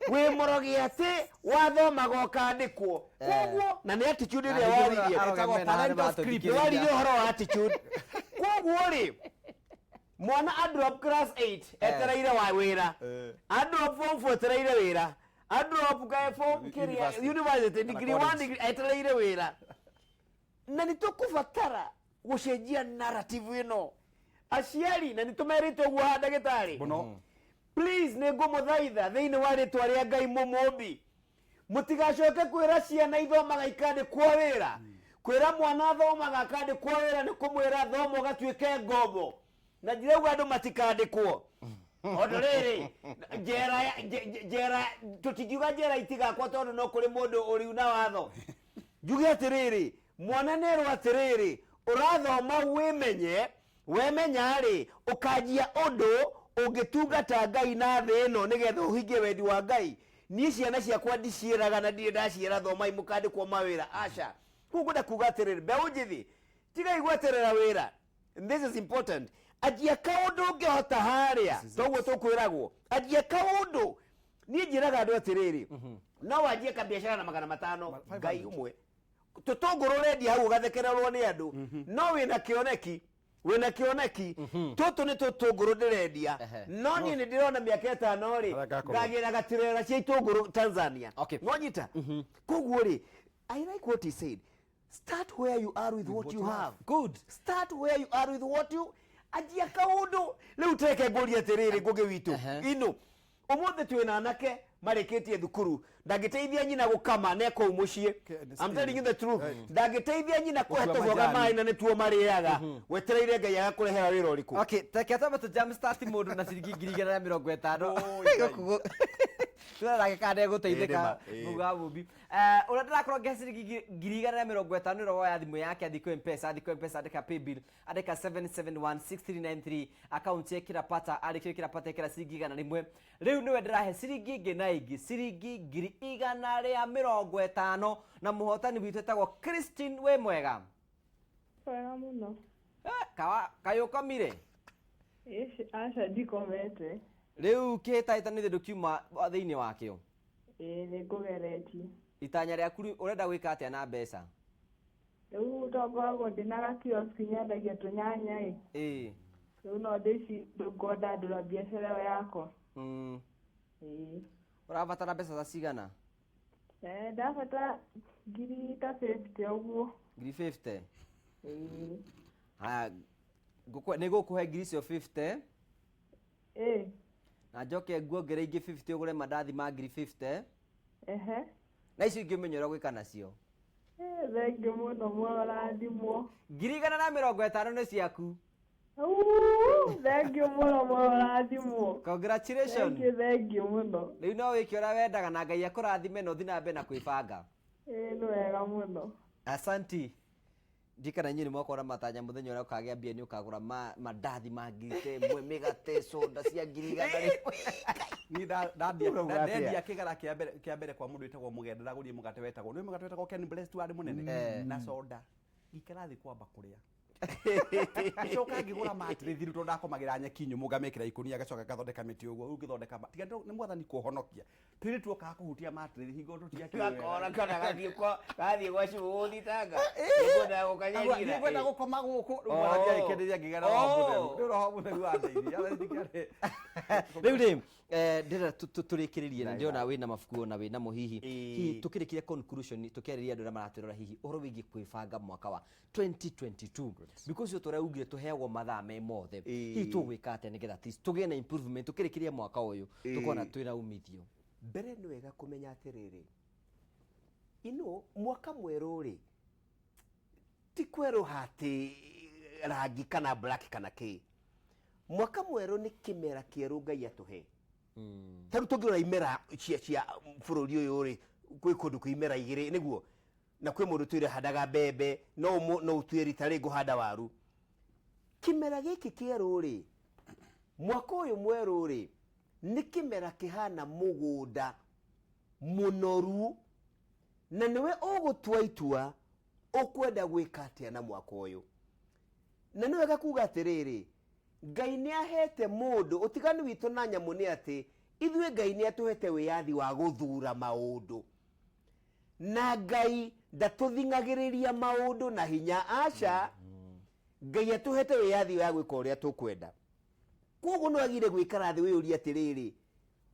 wĩ mũroge atĩ wathomaga ũkandĩkwo. Koguo na nĩ attitude ĩrĩa Na ningĩ waririe. mũno aroge Ĩtagwo mena harĩa parental matũthikĩrĩria. script. Nĩ waririe ũhoro wa attitude. Koguo rĩ, mwana a drop class 8 etereire wa wĩra. A drop form 4 etereire wĩra. A drop form kĩrĩa University. university Kana degree 1 college. degree etereire wĩra. Na nĩ tũkũbatara gũcenjia narrative ĩno. Aciari, na nĩ tũmerĩte ũguo haha ndagĩtarĩ. Mũno. Please, nĩ ngũmũthaitha thĩinĩ wa rĩtwa rĩa Ngai mũmũmbi. Mũtigacoke kwĩra ciana ithomaga ikandĩkwo wĩra. Kwĩra mwana athomaga akandĩkwo wĩra nĩ kũmwĩra thoma ũgatuĩke ngombo. Na ndirauga andũ matikandĩkwo. Tondũ rĩrĩ, njera, tũtingiuga njera itigakwo tondũ no kũrĩ mũndũ ũriuna watho. Njuge atĩrĩrĩ, mwana nerwo atĩrĩrĩ, Ũrathoma wĩmenye, wemenya rĩ, ũkanjia ũndũ ũngĩtungata Ngai na thĩ ĩno nĩgetha ũhingie wendi wa Ngai. Niĩ ciana ciakwa ndiciĩraga na ndirĩ ndaciĩra thomai mũkandĩkwo mawĩra, aca. Koguo ngwenda kuga atĩrĩrĩ, mbeũ njĩthĩ, tigai gweterera wĩra. This is important. Anjia kaũndũ ũngĩhota harĩa, toguo tũkwĩragwo. Anjia kaũndũ. Niĩ njĩraga andũ atĩrĩrĩ, no wanjie kabiacara na 500, Ngai ũmwe. Tũtũngũrũ ũrendia hau ũgathekererwo nĩ andũ, no wĩna kĩoneki, wĩna kĩoneki. Tũtũ nĩ tũtũngũrũ ndĩrendia, no niĩ nĩ ndĩrona mĩaka 5 rĩ, Harĩa ngakorwo. ngagĩra gatirera cia itũngũrũ Tanzania. Nwanyita? Koguo rĩ, I like what he said. Start where you are with what you have. Good. Start where you are with what you anjia kaũndũ. Rĩu teke ngũrie atĩrĩrĩ, Ngũgĩ witũ, ino ũmũthĩ twĩna anake marĩkĩtie thukuru, ndangĩteithia nyina gũkama ne kũu mũciĩ. I'm telling you the truth. Ndangĩteithia nyina kũhe Gũtua tũboga majani. maĩ na nĩtuo marĩaga. Wetereire Ngai agakũrehera wĩra ũrĩkũ? Okay, teke twambe tũ jump start mũndũ na ciringi 150,000. Oi, Ngai. Gũkũ tuone nake kana nĩegũteithĩka. Ĩ, nĩma, ĩ. Mũgũ wa Mũmbi. Ũrĩa ndĩrakorwo ngĩhe ciringi 150,000 ũrĩa woya thimũ yake athiĩ kwĩ M-Pesa, athiĩ kwĩ M-Pesa andĩka paybill, andĩka 7716393, akaunti ĩkĩra pata, arĩkia ĩkĩra pata ĩkĩra ciringi 100. Rĩu nĩwe ndĩrahe ciringi ĩngĩ na ĩngĩ, ciringi 150,000, na mũhotani witũ etagwo Christine. Wĩ mwega? Wega mũno. Kaĩ ũkomire? Ĩci, aca ndikomete. Rĩu kĩhĩtahĩtano ithe ndũkiuma thĩinĩ wakĩo? Ĩĩ nĩ ngũgeretie. Itanya rĩaku rĩu ũrenda gwĩka atĩa na mbeca? Rĩu to ngoragwo ndĩna gakioski nyendagia tũnyanya ĩ. Rĩu no ndĩci ngwandandũra biacara ĩyo yakwa. Ĩĩ. Ũrabatara mbeca ta cigana? Ndabatara ngiri ta 50 ũguo. Ngiri 50? Ĩĩ. Haya, nĩ ngũkũhe ngiri icio 50. Ĩĩ. Na njoke nguongere ingĩ 50 ũgũre mandathi ma ngiri 50. Na icio ingĩ ũmenye ũrĩa ũgwĩka nacio. Thengiũ mũno, mũrathimwo. 150,000 nĩ ciaku. Thengiũ mũno, mũrathimwo. Congratulations. Thengiũ, thengiũ mũno. Rĩu no wĩke ũrĩa wendaga na Ngai akũrathime na ũthiĩ na mbere na kwĩbanga. Ĩĩ, nĩ wega mũno. Asanti. Ndikana inyuĩ nĩ mwakorwo na matanya mũthenya ũrĩa ũkagĩa mbia nĩ ũkagũra mandathi ma 1000, mĩgate, soda cia 100,000. Niĩ Ũrauga atĩa? ndendia kĩgara kĩa mbere kwa mũndũ wĩtagwo Mũgenda, ndagũrire mũgate wetagwo, nĩ mũgate wetagwo Ken Blessed warĩ mũnene na soda. Ngĩikara thĩ kwamba kũrĩa. Ngĩcoka ngĩgũra matĩrĩthi rĩu tondũ ndakomagĩra nyeki nyũmũ ngamĩkĩra ikũnia ngacoka ngathondeka mĩtĩ ũguo. Rĩu ngĩthondeka tiga nĩ mwathani kũhonokia. Twĩrĩ tuokaga kũhutia matĩrĩthi hingo tũtiakĩũĩ wega. Gakora kana gathiĩ gwa cibũ gũthitanga. Nĩngwenda gũkanyarira. Nĩngwenda gũkoma gũkũ. Rĩu mwathani agĩkenderia ngĩgĩa na roho mũtheru. Rĩu roho mũtheru wandeithia. Rĩu rĩ, ndĩrenda tũrĩkĩrĩrie na ndĩrona wĩna mabuku ona wĩna mo hihi. Hihi tũkĩrĩkĩria conclusion tũkĩarĩria andũ arĩa maratwĩrora hihi ũhoro wĩgiĩ kwĩbanga mwaka wa 2022. Because ũyũ tũrĩa ugire tũheagwo mathaa me mothe. Hihi tũgwĩka atĩa nĩgetha at least tũgĩe na improvement tũkĩrĩkĩria mwaka ũyũ tũkona twĩna umithio? Mbere nĩ wega kũmenya atĩrĩrĩ, ino mwaka mwerũ rĩ, ti kwerũha atĩ rangi kana black kana kĩ. Mwaka mwerũ nĩ kĩmera kĩerũ Ngai atũhe. Ta rĩu tũngĩrora imera cia bũrũri ũyũ rĩ, kwĩ kũndũ kwĩ imera igĩrĩ nĩguo, na kwĩ mũndũ twĩre handaga mbembe, no ũtue rita rĩngĩ ũhanda waru. Kĩmera gĩkĩ kĩerũ rĩ, mwaka ũyũ mwerũ rĩ, nĩ kĩmera kĩhana mũgũnda mũnoru, na nĩwe ũgũtua itua ũkwenda gwĩka atĩa na mwaka ũyũ. Na nĩ wega kuga atĩrĩrĩ, Ngai nĩ ahete mũndũ, ũtiganu witũ na nyamũ nĩ atĩ ithuĩ Ngai nĩ atũhete wĩyathi wa gũthura maũndũ. Na Ngai ndatũthing'agĩrĩria maũndũ na hinya, aca. Ngai atũhete wĩyathi wa gwĩka ũrĩa tũkwenda. Koguo nĩ wagĩrĩire gwĩkara thĩ wĩyũrie atĩrĩrĩ,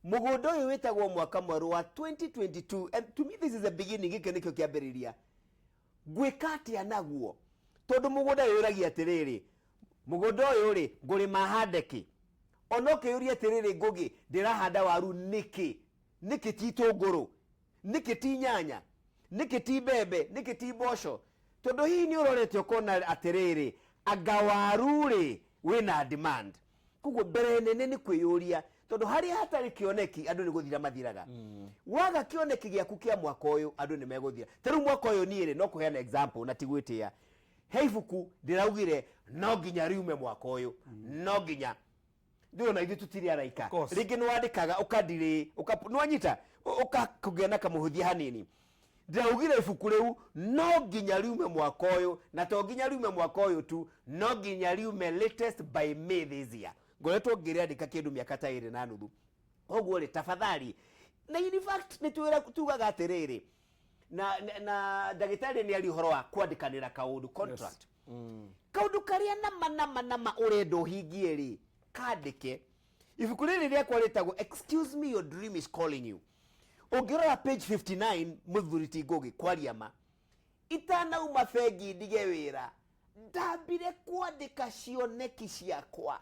mũgũnda ũyũ wĩtagwo mwaka mwerũ wa 2022, and to me this is the beginning, gĩkĩ nĩkĩo kĩambĩrĩria. Ngwĩka atĩa naguo? Tondũ mũgũnda wĩyũragia atĩrĩrĩ, mũgũnda ũyũ rĩ, ngũrĩma hande kĩ? Ona ũkĩyũria atĩrĩrĩ, Ngũgĩ, ndĩrahanda waru nĩkĩ? Nĩkĩ ti itũngũrũ? Nĩkĩ ti nyanya? Nĩkĩ ti mbembe? Nĩkĩ ti mboco? Tondũ hihi nĩ ũrorete ũkona atĩrĩrĩ, anga waru rĩ, wĩna demand. Koguo mbere nene nĩ kwĩyũria, tondũ harĩa hatarĩ kĩoneki andũ nĩ gũthira mathiraga. Waga kĩoneki gĩaku kĩa mwaka ũyũ andũ nĩ megũthira. Ta rĩu mwaka ũyũ niĩ rĩ, no kũheana example na ti gwĩtĩa. He ibuku ndĩraugire no nginya riume mwaka ũyũ, no nginya ndĩrona ithuĩ tũtirĩ araika. Of course. Rĩngĩ nĩwandĩkaga ũkadirĩ, nĩwanyita ũkakũgĩa na kamũhũthia hanini. Ndĩraugire ibuku rĩu no nginya riume mwaka ũyũ, na to nginya riume mwaka ũyũ tu, no nginya riume latest by May this year. Ngoretwo ngĩrĩandĩka kĩndũ mĩaka ta 2.5. Koguo rĩ, tafadhali, na in fact nĩ tugaga atĩrĩrĩ, na ndagĩtarĩ nĩ aria ũhoro wa kwandĩkanĩra kaũndũ, contract. Kaũndũ karĩa nama nama nama ũrenda ũhingie rĩ, kandĩke. Ibuku rĩrĩ rĩakwa rĩtagwo Excuse Me, Your Dream Is Calling You. Ũngĩrora page 59, mũthuri ti Ngũgĩ, kwaria ma, itanauma bengi ndige wĩra, ndambire kwandĩka cioneki ciakwa,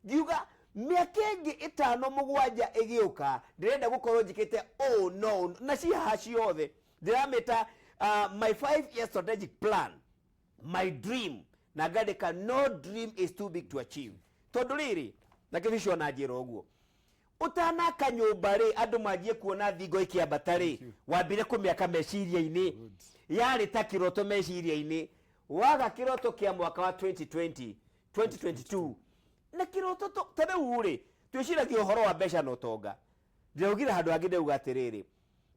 ngiuga mĩaka ĩngĩ 5 7 ĩgĩũka ndĩrenda gũkorwo njĩkĩte ũũ no ũũ, na ci haha ciothe. Ndĩramĩta my 5 year strategic plan, my dream, na ngandĩka no dream is too big to achieve. Tondũ rĩrĩ, na kĩbicio na njĩra ũguo, ũtanaka nyũmba rĩ, andũ manjie kuona thingo ikĩambata rĩ, wambire kũmĩaka meciria-inĩ, yarĩ ta kĩroto meciria-inĩ. Waga kĩroto kĩa mwaka wa 2020, 2022 na kĩroto ta rĩu rĩ, twĩciragia ũhoro wa mbeca na ũtonga. Ndĩraugire handũ hangĩ, ndauga atĩrĩrĩ,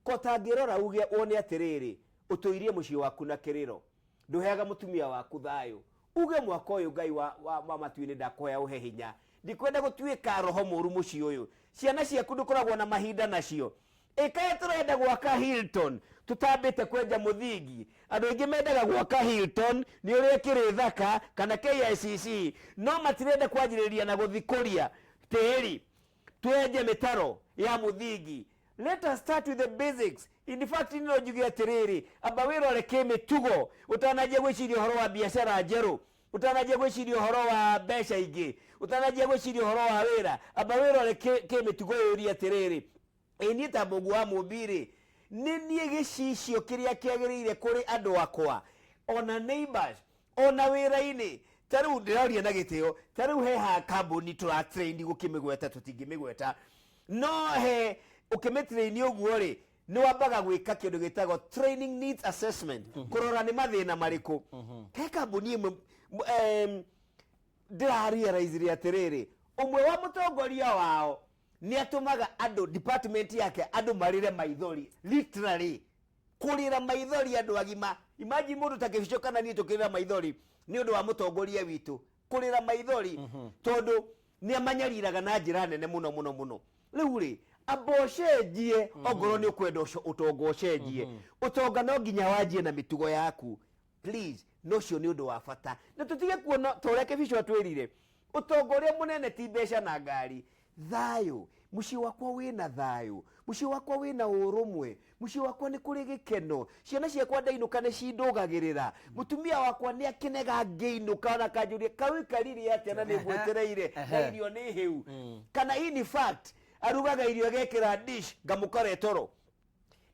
ko tangĩrora uge wone atĩrĩrĩ, ũtũirie mũciĩ waku na kĩrĩro, ndũheaga mũtumia waku thayũ, uge mwaka ũyũ Ngai wa matu-inĩ ndakũhoya ũhe hinya, ndikwenda gũtuĩka roho mũru mũciĩ ũyũ. Ciana ciaku ndũkoragwo na mahinda nacio. Ĩkaĩ tũrenda gwaka Hilton tũtambĩte kwenja mũthingi. Andũ aingĩ mendaga gwaka Hilton nĩ ũrĩa ĩkĩrĩ thaka kana KICC, no matirenda kwanjĩrĩria na gũthikũria tĩri, twenje mĩtaro ya mũthingi. Let us start with the basics. In fact, no njuge atĩrĩrĩ, amba wĩrore kĩmĩtugo ũtananjia gwĩciria ũhoro wa biacara njerũ, ũtananjia gwĩciria ũhoro wa mbeca ingĩ, ũtananjia gwĩciria ũhoro wa wĩra, amba wĩrore kĩmĩtugo, yũrie atĩrĩrĩ, ĩ niĩ ta Mũngũ wa Mũmbi rĩ, nĩ niĩ gĩcicio kĩrĩa kĩagĩrĩire kũrĩ andũ akwa, ona neighbors, ona wĩra-inĩ? Ta rĩu ndĩraria na gĩtĩo, ta rĩu he ha kambuni tũratrain, gũkĩmĩgweta tũtingĩmĩgweta, no he ũkĩmĩtrain ũguo rĩ, nĩ wambaga gwĩka kĩndũ gĩtagwo training needs assessment, kũrora nĩ mathĩna marĩkũ. He kambuni ĩmwe ndĩrarealize atĩrĩrĩ, ũmwe wa mũtongoria wao nĩ atũmaga andũ department yake andũ marĩre maithori, literally kũrĩra maithori, andũ agima. Imagine mũndũ ta Kĩbico kana niĩ tũkĩrĩra maithori nĩ ũndũ wa mũtongoria witũ kũrĩra maithori, tondũ nĩ amanyariraga na njĩra nene mũno mũno mũno. Rĩu rĩ, amba ũcenjie. Ongorwo nĩ ũkwenda ũtonga ũcenjie, ũtonga no nginya wanjie na mĩtugo yaku, please. No ũcio nĩ ũndũ wa bata, na tũtige kuona ta ũrĩa Kĩbico atwĩrire, ũtonga ũrĩa mũnene ti mbeca na ngari. Thayũ, mũciĩ wakwa wĩna thayũ, mũciĩ wakwa wĩna ũrũmwe, mũciĩ wakwa nĩ kũrĩ gĩkeno, ciana ciakwa ndainũka nĩ cindũgagĩrĩra, mũtumia wakwa nĩ akenega ngĩinũka, ona kanjũria kau ikarire atĩa na nĩ ngwetereire na irio nĩ hĩu, kana in fact arugaga irio agekĩra dish ngamũkora toro.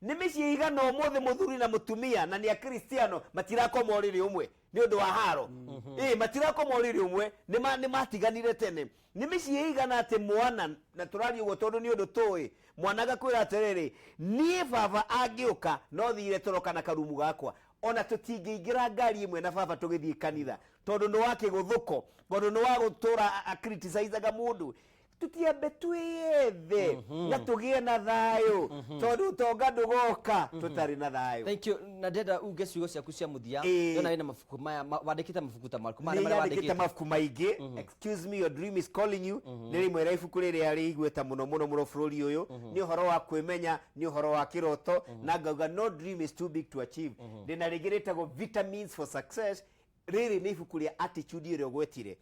Nĩ mĩciĩ igana ũmũthĩ mũthuri na mũtumia na nĩ akristiano matirakoma ũrĩrĩ ũmwe nĩ ũndũ wa haro? Ĩ, matirakoma ũrĩrĩ ũmwe, nĩ matiganire tene. Nĩ mĩciĩ igana atĩ mwana, na tũraria ũguo tondũ nĩ ũndũ tũĩ, mwana agakwĩra atĩrĩrĩ, niĩ baba angĩũka no thire toro kana karumu gakwa, ona tũtingĩingĩra ngari ĩmwe na baba tũgĩthiĩ kanitha, tondũ nĩ wa kĩgũthũko, tondũ nĩ wa gũtũra acriticizaga mũndũ. Tũtiambe twĩyethe na tũgĩe na thayũ, tondũ ũtonga ndũgoka tũtarĩ na thayũ. Thank you. Na ndĩrenda uge ciugo ciaku cia mũthia. Ĩĩ. Ndĩrona wĩna mabuku maya, wandĩkĩte mabuku ta marĩkũ maya Nĩ marĩa nyandĩkĩte wandĩkĩte? Mabuku maingĩ. Excuse Me, Your Dream Is Calling You nĩ rĩmwe rĩa ibuku rĩrĩa rĩ igweta mũno mũno mũno bũrũri ũyũ. Nĩ ũhoro wa kwĩmenya, nĩ ũhoro wa kĩroto, na ngauga no dream is too big to achieve. Ndĩna rĩngĩ rĩtagwo Vitamins for Success. Rĩrĩ nĩ ibuku rĩa attitude ĩrĩa ũgwetire,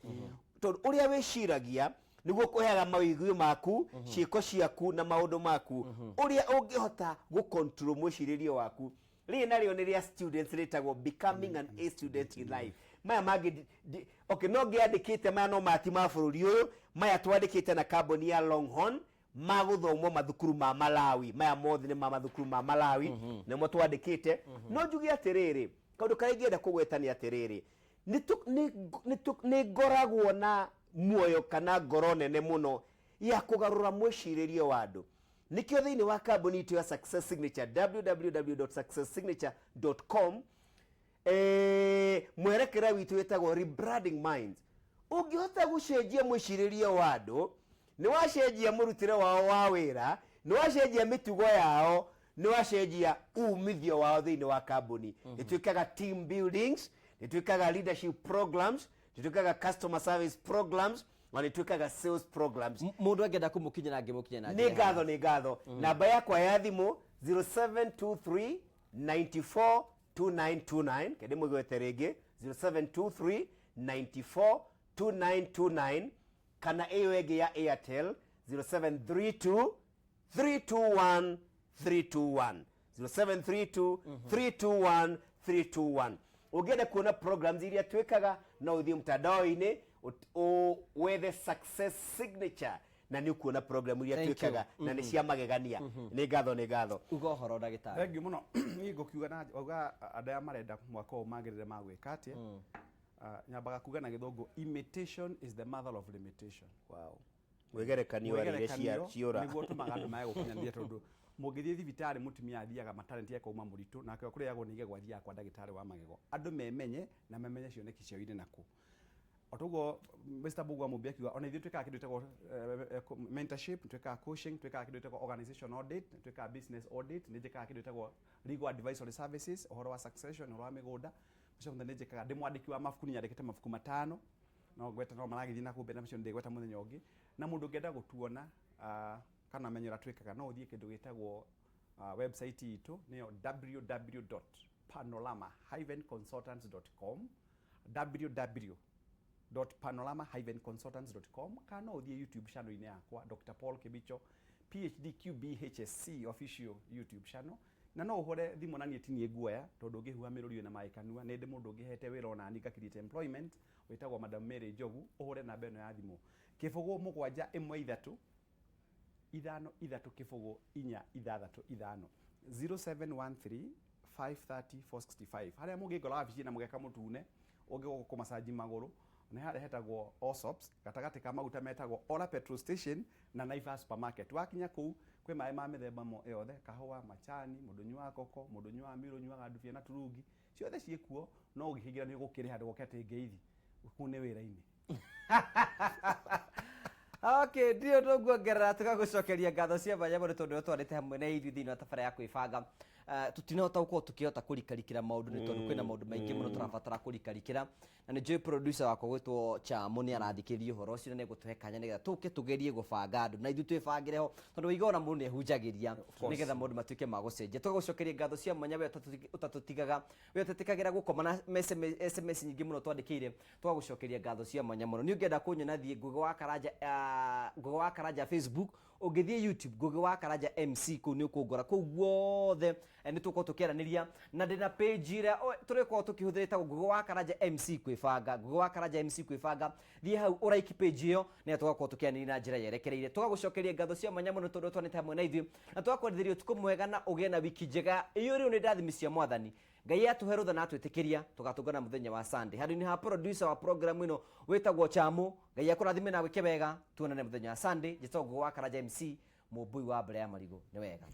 tondũ ũrĩa wĩciragia nĩguo kũheaga mawĩiguo maku, ciĩko ciaku na maũndũ maku, ũrĩa ũngĩhota gũcontrol mwĩcirĩrie waku. Rĩrĩ narĩo nĩ rĩa students, rĩtagwo Becoming an A Student in Life. Maya mangĩ okay, no ngĩandĩkĩte maya, no maya ti ma bũrũri ũyũ. Maya twandĩkĩte na kambuni ya Longhorn, magũthomwo mathukuru ma Malawi. Maya mothe nĩ ma mathukuru ma Malawi, nĩmo twandĩkĩte. No njuge atĩrĩrĩ, kaũndũ karĩa ingĩenda kũgweta nĩ atĩrĩrĩ, nĩ ngoragwo na muoyo kana ngoro nene mũno ya kũgarũra mwĩcirĩrie wa andũ. Nĩkĩo thĩinĩ wa kambuni itũ ya Success Signature, www.successsignature.com. Mwerekera witũ wĩtagwo Rebranding Minds. Ũngĩhota gũcenjia mwĩcirĩrie wa andũ, nĩ wacenjia mũrutĩre wao wa wĩra, nĩ wacenjia mĩtugo yao, nĩ wacenjia umithio wao thĩinĩ wa kambuni. Nĩ twĩkaga team buildings, nĩ twĩkaga leadership programs, nĩ twĩkaga customer service programs, na nĩ twĩkaga sales programs. Mũndũ angĩenda kũmũkinyĩra angĩmũkinyĩra na Nĩ njĩra ngatho, nĩ ngatho. Namba yakwa ya thimũ 0723 94 2929. Kende mũgwete rĩngĩ, 0723 94 2929, kana ĩyo ĩngĩ ya Airtel 0732 321 321, 0732 321 321. Ũngĩenda kuona programs iria twĩkaga, no ũthiĩ mtandao-inĩ wethe Success Signature na nĩ ũkuona program iria Thank you. twĩkaga na nĩ cia magegania. Nĩ ngatho, nĩ ngatho. Uga ũhoro, ndagĩtarĩ. Thengiũ mũno. Niĩ ngũkiuga na wauga andũ aya marenda mwaka ũyũ magĩrĩre magwĩka atĩa. Nyambaga kuga na Gĩthũngũ, "Imitation is the mother of limitation." Wow. Mwĩgerekanio wa rĩrĩ Mwĩgerekanio ciũra. Nĩguo ũtũmaga andũ mage gũkinyanĩria, tondũ mũngĩthiĩ thibitarĩ, mũtumia athiaga maternity akauma mũritũ, nake kũrĩagwo nĩ igego athiaga kwa ndagĩtarĩ wa magego. Andũ memenye na memenye cioneki ciao irĩ nakũ. O toguo Mr. Mbugua Mumbi akiuga, ona ithuĩ twĩkaga kĩndũ gĩtagwo mentorship, twĩkaga coaching, twĩkaga kĩndũ gĩtagwo organization audit, twĩkaga business audit, nĩ njĩkaga kĩndũ gĩtagwo legal advisory services, ũhoro wa succession, ũhoro wa mĩgũnda. Macio mothe nĩ njĩkaga. Ndĩ mwandĩki wa mabuku, nĩ nyandĩkĩte mabuku 5, no ngweta no maragĩthiĩ na kũu mbere, na macio ndĩgweta mũthenya ũngĩ. Na mũndũ ũngĩenda gũtuona kana menye ũrĩa twĩkaga, no ũthiĩ kĩndũ gĩtagwo website itũ, nĩyo www.panorama-consultants.com, www.panorama-consultants.com, kana no ũthiĩ YouTube channel-inĩ yakwa, Dr. Paul Kibicho PhD QBHSC official YouTube channel. Na no ũhũre thimũ na niĩ tinie nguoya, tondũ ũngĩhuha mĩrũri na maĩ kanua. Nĩ ndĩ mũndũ ũngĩhete wĩra ona niĩ nga create employment, wĩtagwo Madam Mary Njogu. Ũhũre namba ĩno ya thimũ, 0 7 1 3 5 3 0 4 6 5, 0713 530 465. Harĩa mũngĩngora wabici na mũgeka mũtune, ũngĩgoka kũmacanji magũrũ nĩ harĩa hetagwo Osops, gatagatĩ ka maguta metagwo Ora petrol station na Naivas supermarket. Wakinya kũu kwĩ maĩ ma mĩthemba yothe, kahũa, macani, mũndũ ũnyuaga koko, mũndũ ũnyuaga mĩrũ, ũnyuaga ndubia na turungi, ciothe ciĩkuo. No ũngĩkĩingĩra nĩ ũgũkĩrĩha, ndũgoke atĩ ngeithi kũu nĩ wĩra-inĩ. Okay, ndirĩ ũndũ nguongerera. Tũgagũcokeria ngatho cia mwanya mũno tondũ twarĩte hamwe na ithuĩ thĩinĩ wa tabara ya kwĩbanga. Tũtinahota gũkorwo tũkĩhota kũrikarikĩra maũndũ nĩ tondũ kwĩna maũndũ maingĩ mũno tũrabatara kũrikarikĩra, na nĩ njũĩ producer wakwa gwĩtwo Chamo nĩ arathikĩrĩria ũhoro ũcio na nĩ egũtũhe kanya nĩgetha tũke tũgerie gũbanga andũ na ithuĩ twĩbangĩre ho, tondũ wĩiga ona mũndũ nĩ ehunjagĩria nĩgetha maũndũ matuĩke ma gũcenjia. Tũgagũcokeria ngatho cia mwanya we ũtatũtigaga, we ũtetĩkagĩra gũkoma na SMS nyingĩ mũno twandĩkĩire. Tũgagũcokeria ngatho cia mwanya mũno. Nĩ ũngĩenda kũnyona, thiĩ Ngũgĩ wa Karanja, Ngũgĩ wa Karanja Facebook. Ũngĩthiĩ YouTube, Ngũgĩ wa Karanja MC, kũu nĩ ũkũngora. Kũu guothe nĩ tũgũkorwo tũkĩaranĩria, na ndĩna page ĩrĩa tũrĩkorwo tũkĩhũthĩra ĩtagwo Ngũgĩ wa Karanja MC kwĩbanga, Ngũgĩ wa Karanja MC kwĩbanga. Thiĩ hau ũraiki page ĩyo nĩgetha tũgakorwo tũkĩaranĩria na njĩra yerekereire. Tũgagũcokeria ngatho cia mwanya mũno tondũ twanĩte hamwe na ithuĩ, na tũgakwendithĩria ũtukũ mwega na ũgĩe na wiki njega ĩyũrĩrwo nĩ ndathimi cia Mwathani. Ngai atũhe rũtha na atwĩtĩkĩria, tũgatũngana mũthenya wa Sunday. Handũ-inĩ ha producer wa program ĩno wĩtagwo Chamu, Ngai akũrathime na gwĩke wega. Tuonane mũthenya wa Sunday. Njĩtagwo Ngũgĩ wa Karanja MC, mũmbui wa mbere ya marigũ. Nĩ wega.